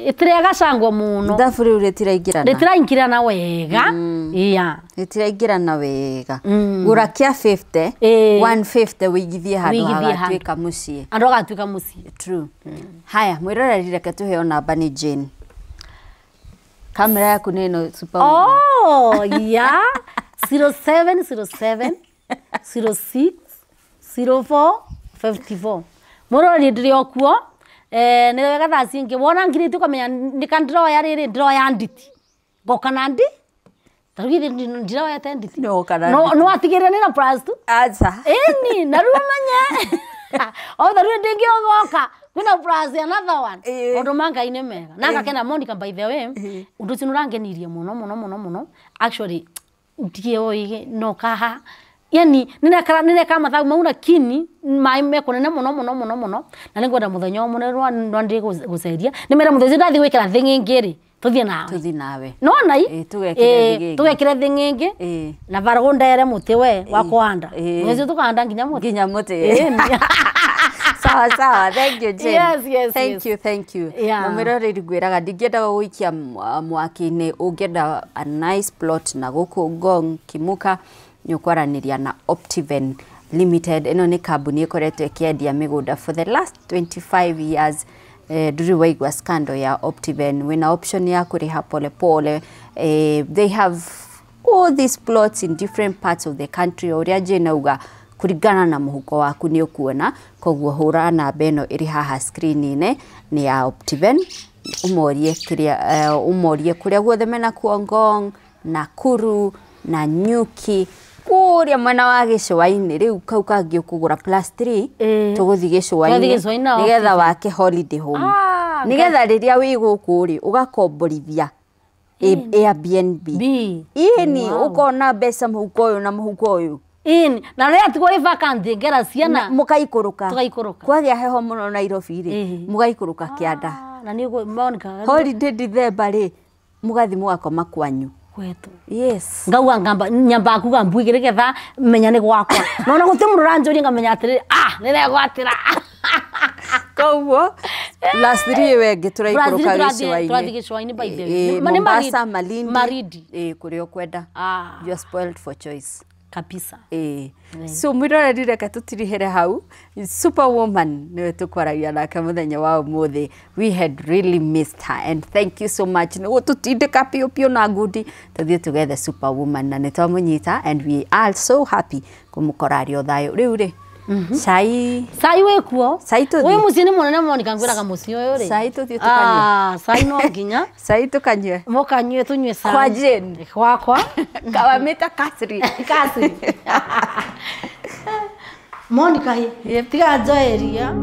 itireaga cangwo muno ndafu riu ritiraingirana ritiraingirana wega iya ritiraingirana wega gura kia 50 150 wigithie handu hagatuika mucii andu agatuika mucii true haya mwiroreri reke tuheo namba ni Jane kamera yaku ni ino superwoman oh yeah 0707 06 04 54 murori ndiri okuo ni wega thaa cingi wona ngirite ukamenya nika ndiroya riri ndiroya nditi ngoka na ndi taru githi ndiroya te nditi no kana no no atigirire ni na plus tu acha eni na riu menye o taru ndingiogoka kwina plus another one undu ma Ngai ni mega na ngakena Monica by the way undu ucio nurangenirie muno muno muno muno actually ndiye oige no kaha yani nineka mathabu mau lakini mai mekunene muno muno muno muno na ningwenda muthenya umwe rwa ndi guceria ni mera muthenya ndathi gwikira thing'ingi ri tuthie nawe tuthie nawe no nai tugekire thing'ingi na varago ndere muti we wa kuhanda muthenya tukahanda nginya muti sawa sawa thank you Jane. Yes, yes, thank yes. you thank you yeah. Na mwiroreri ngwiraga ndingienda gũikia mwaki-inĩ ũngĩenda a nice plot na gũkũ Ngong Kimuka nĩ ũkwaranĩria na Optiven Limited. Ĩno nĩ kambuni ĩkoretwo ĩkĩendia mĩgũnda for the last 25 years. Ndũrĩ waigua scandal ya Optiven. Wĩna option ya kũrĩha pole pole. They have all these plots in different parts of the country. Ũrĩa Jane auga kuringana na muhuko waku ni ukuona koguo hura namba ĩno ĩrĩ haha screen-inĩ nĩ ya Optiven umorie kiria umorie kuria guothe mena kuo Ngong, Nakuru na Nyuki. Kũrĩa mwena wa gĩcũa-inĩ rĩu kau kangĩ ũkũgũra +3 tũgũthiĩ gĩcũa-inĩ nĩgetha wake holiday home. Nĩgetha rĩrĩa wĩ gũkũ rĩ ũgakomborithia Airbnb. Ĩni ũkona mbeca mũhuko ũyũ na mũhuko ũyũ. Ĩni na rĩrĩa tigwo ĩ vacant ngera ciana mũkaikũrũka. Tũgaikũrũka. Kwagĩa heho mũno Nairobi rĩ mũgaikũrũka kĩanda. Na nĩ Monica holiday December rĩ mũgathiĩ mũgakoma kwanyu. Kwetu. Yes. Ngauga ngamba nyamba kuga mbuigire getha menya nĩ gwakwa. Nona gũtirĩ mũndũ ũranjũria ngamenya atĩrĩrĩ ah nĩregwatĩra. Koguo +3 ĩyo ĩngĩ tũraikũrũka gĩcũa-inĩ. Tũrathiĩ gĩcũa-inĩ by the way. Mombasa, Malindi. Maridi. Kũrĩa ũkwenda. You are spoiled for choice. Kabisa. So mwiroreri reke tũtirihere hau. Superwoman niwe tũkwaragia nake mũthenya wa ũmũthĩ. We had really missed her and thank you so much. Nĩ gũtũtindĩka piũ piũ na ngundi tũthiĩ tũgethe Superwoman na nĩ twamũnyita and we are so happy kũmũkora arĩ o thayũ. Rĩu rĩ cai cai wĩkuo. Cai tũthiĩ. Ũyũ mũciĩ nĩ mũnene Monica ngwĩraga mũciĩ ũyũ rĩ. Cai tũthiĩ tũkanyue. Cai no nginya. Cai tũkanyue. Mũkanyue tũnyue cai. Kwa Jane. Gwakwa. Kawamĩta Kasri. Kasri. Monica tiga njoeria.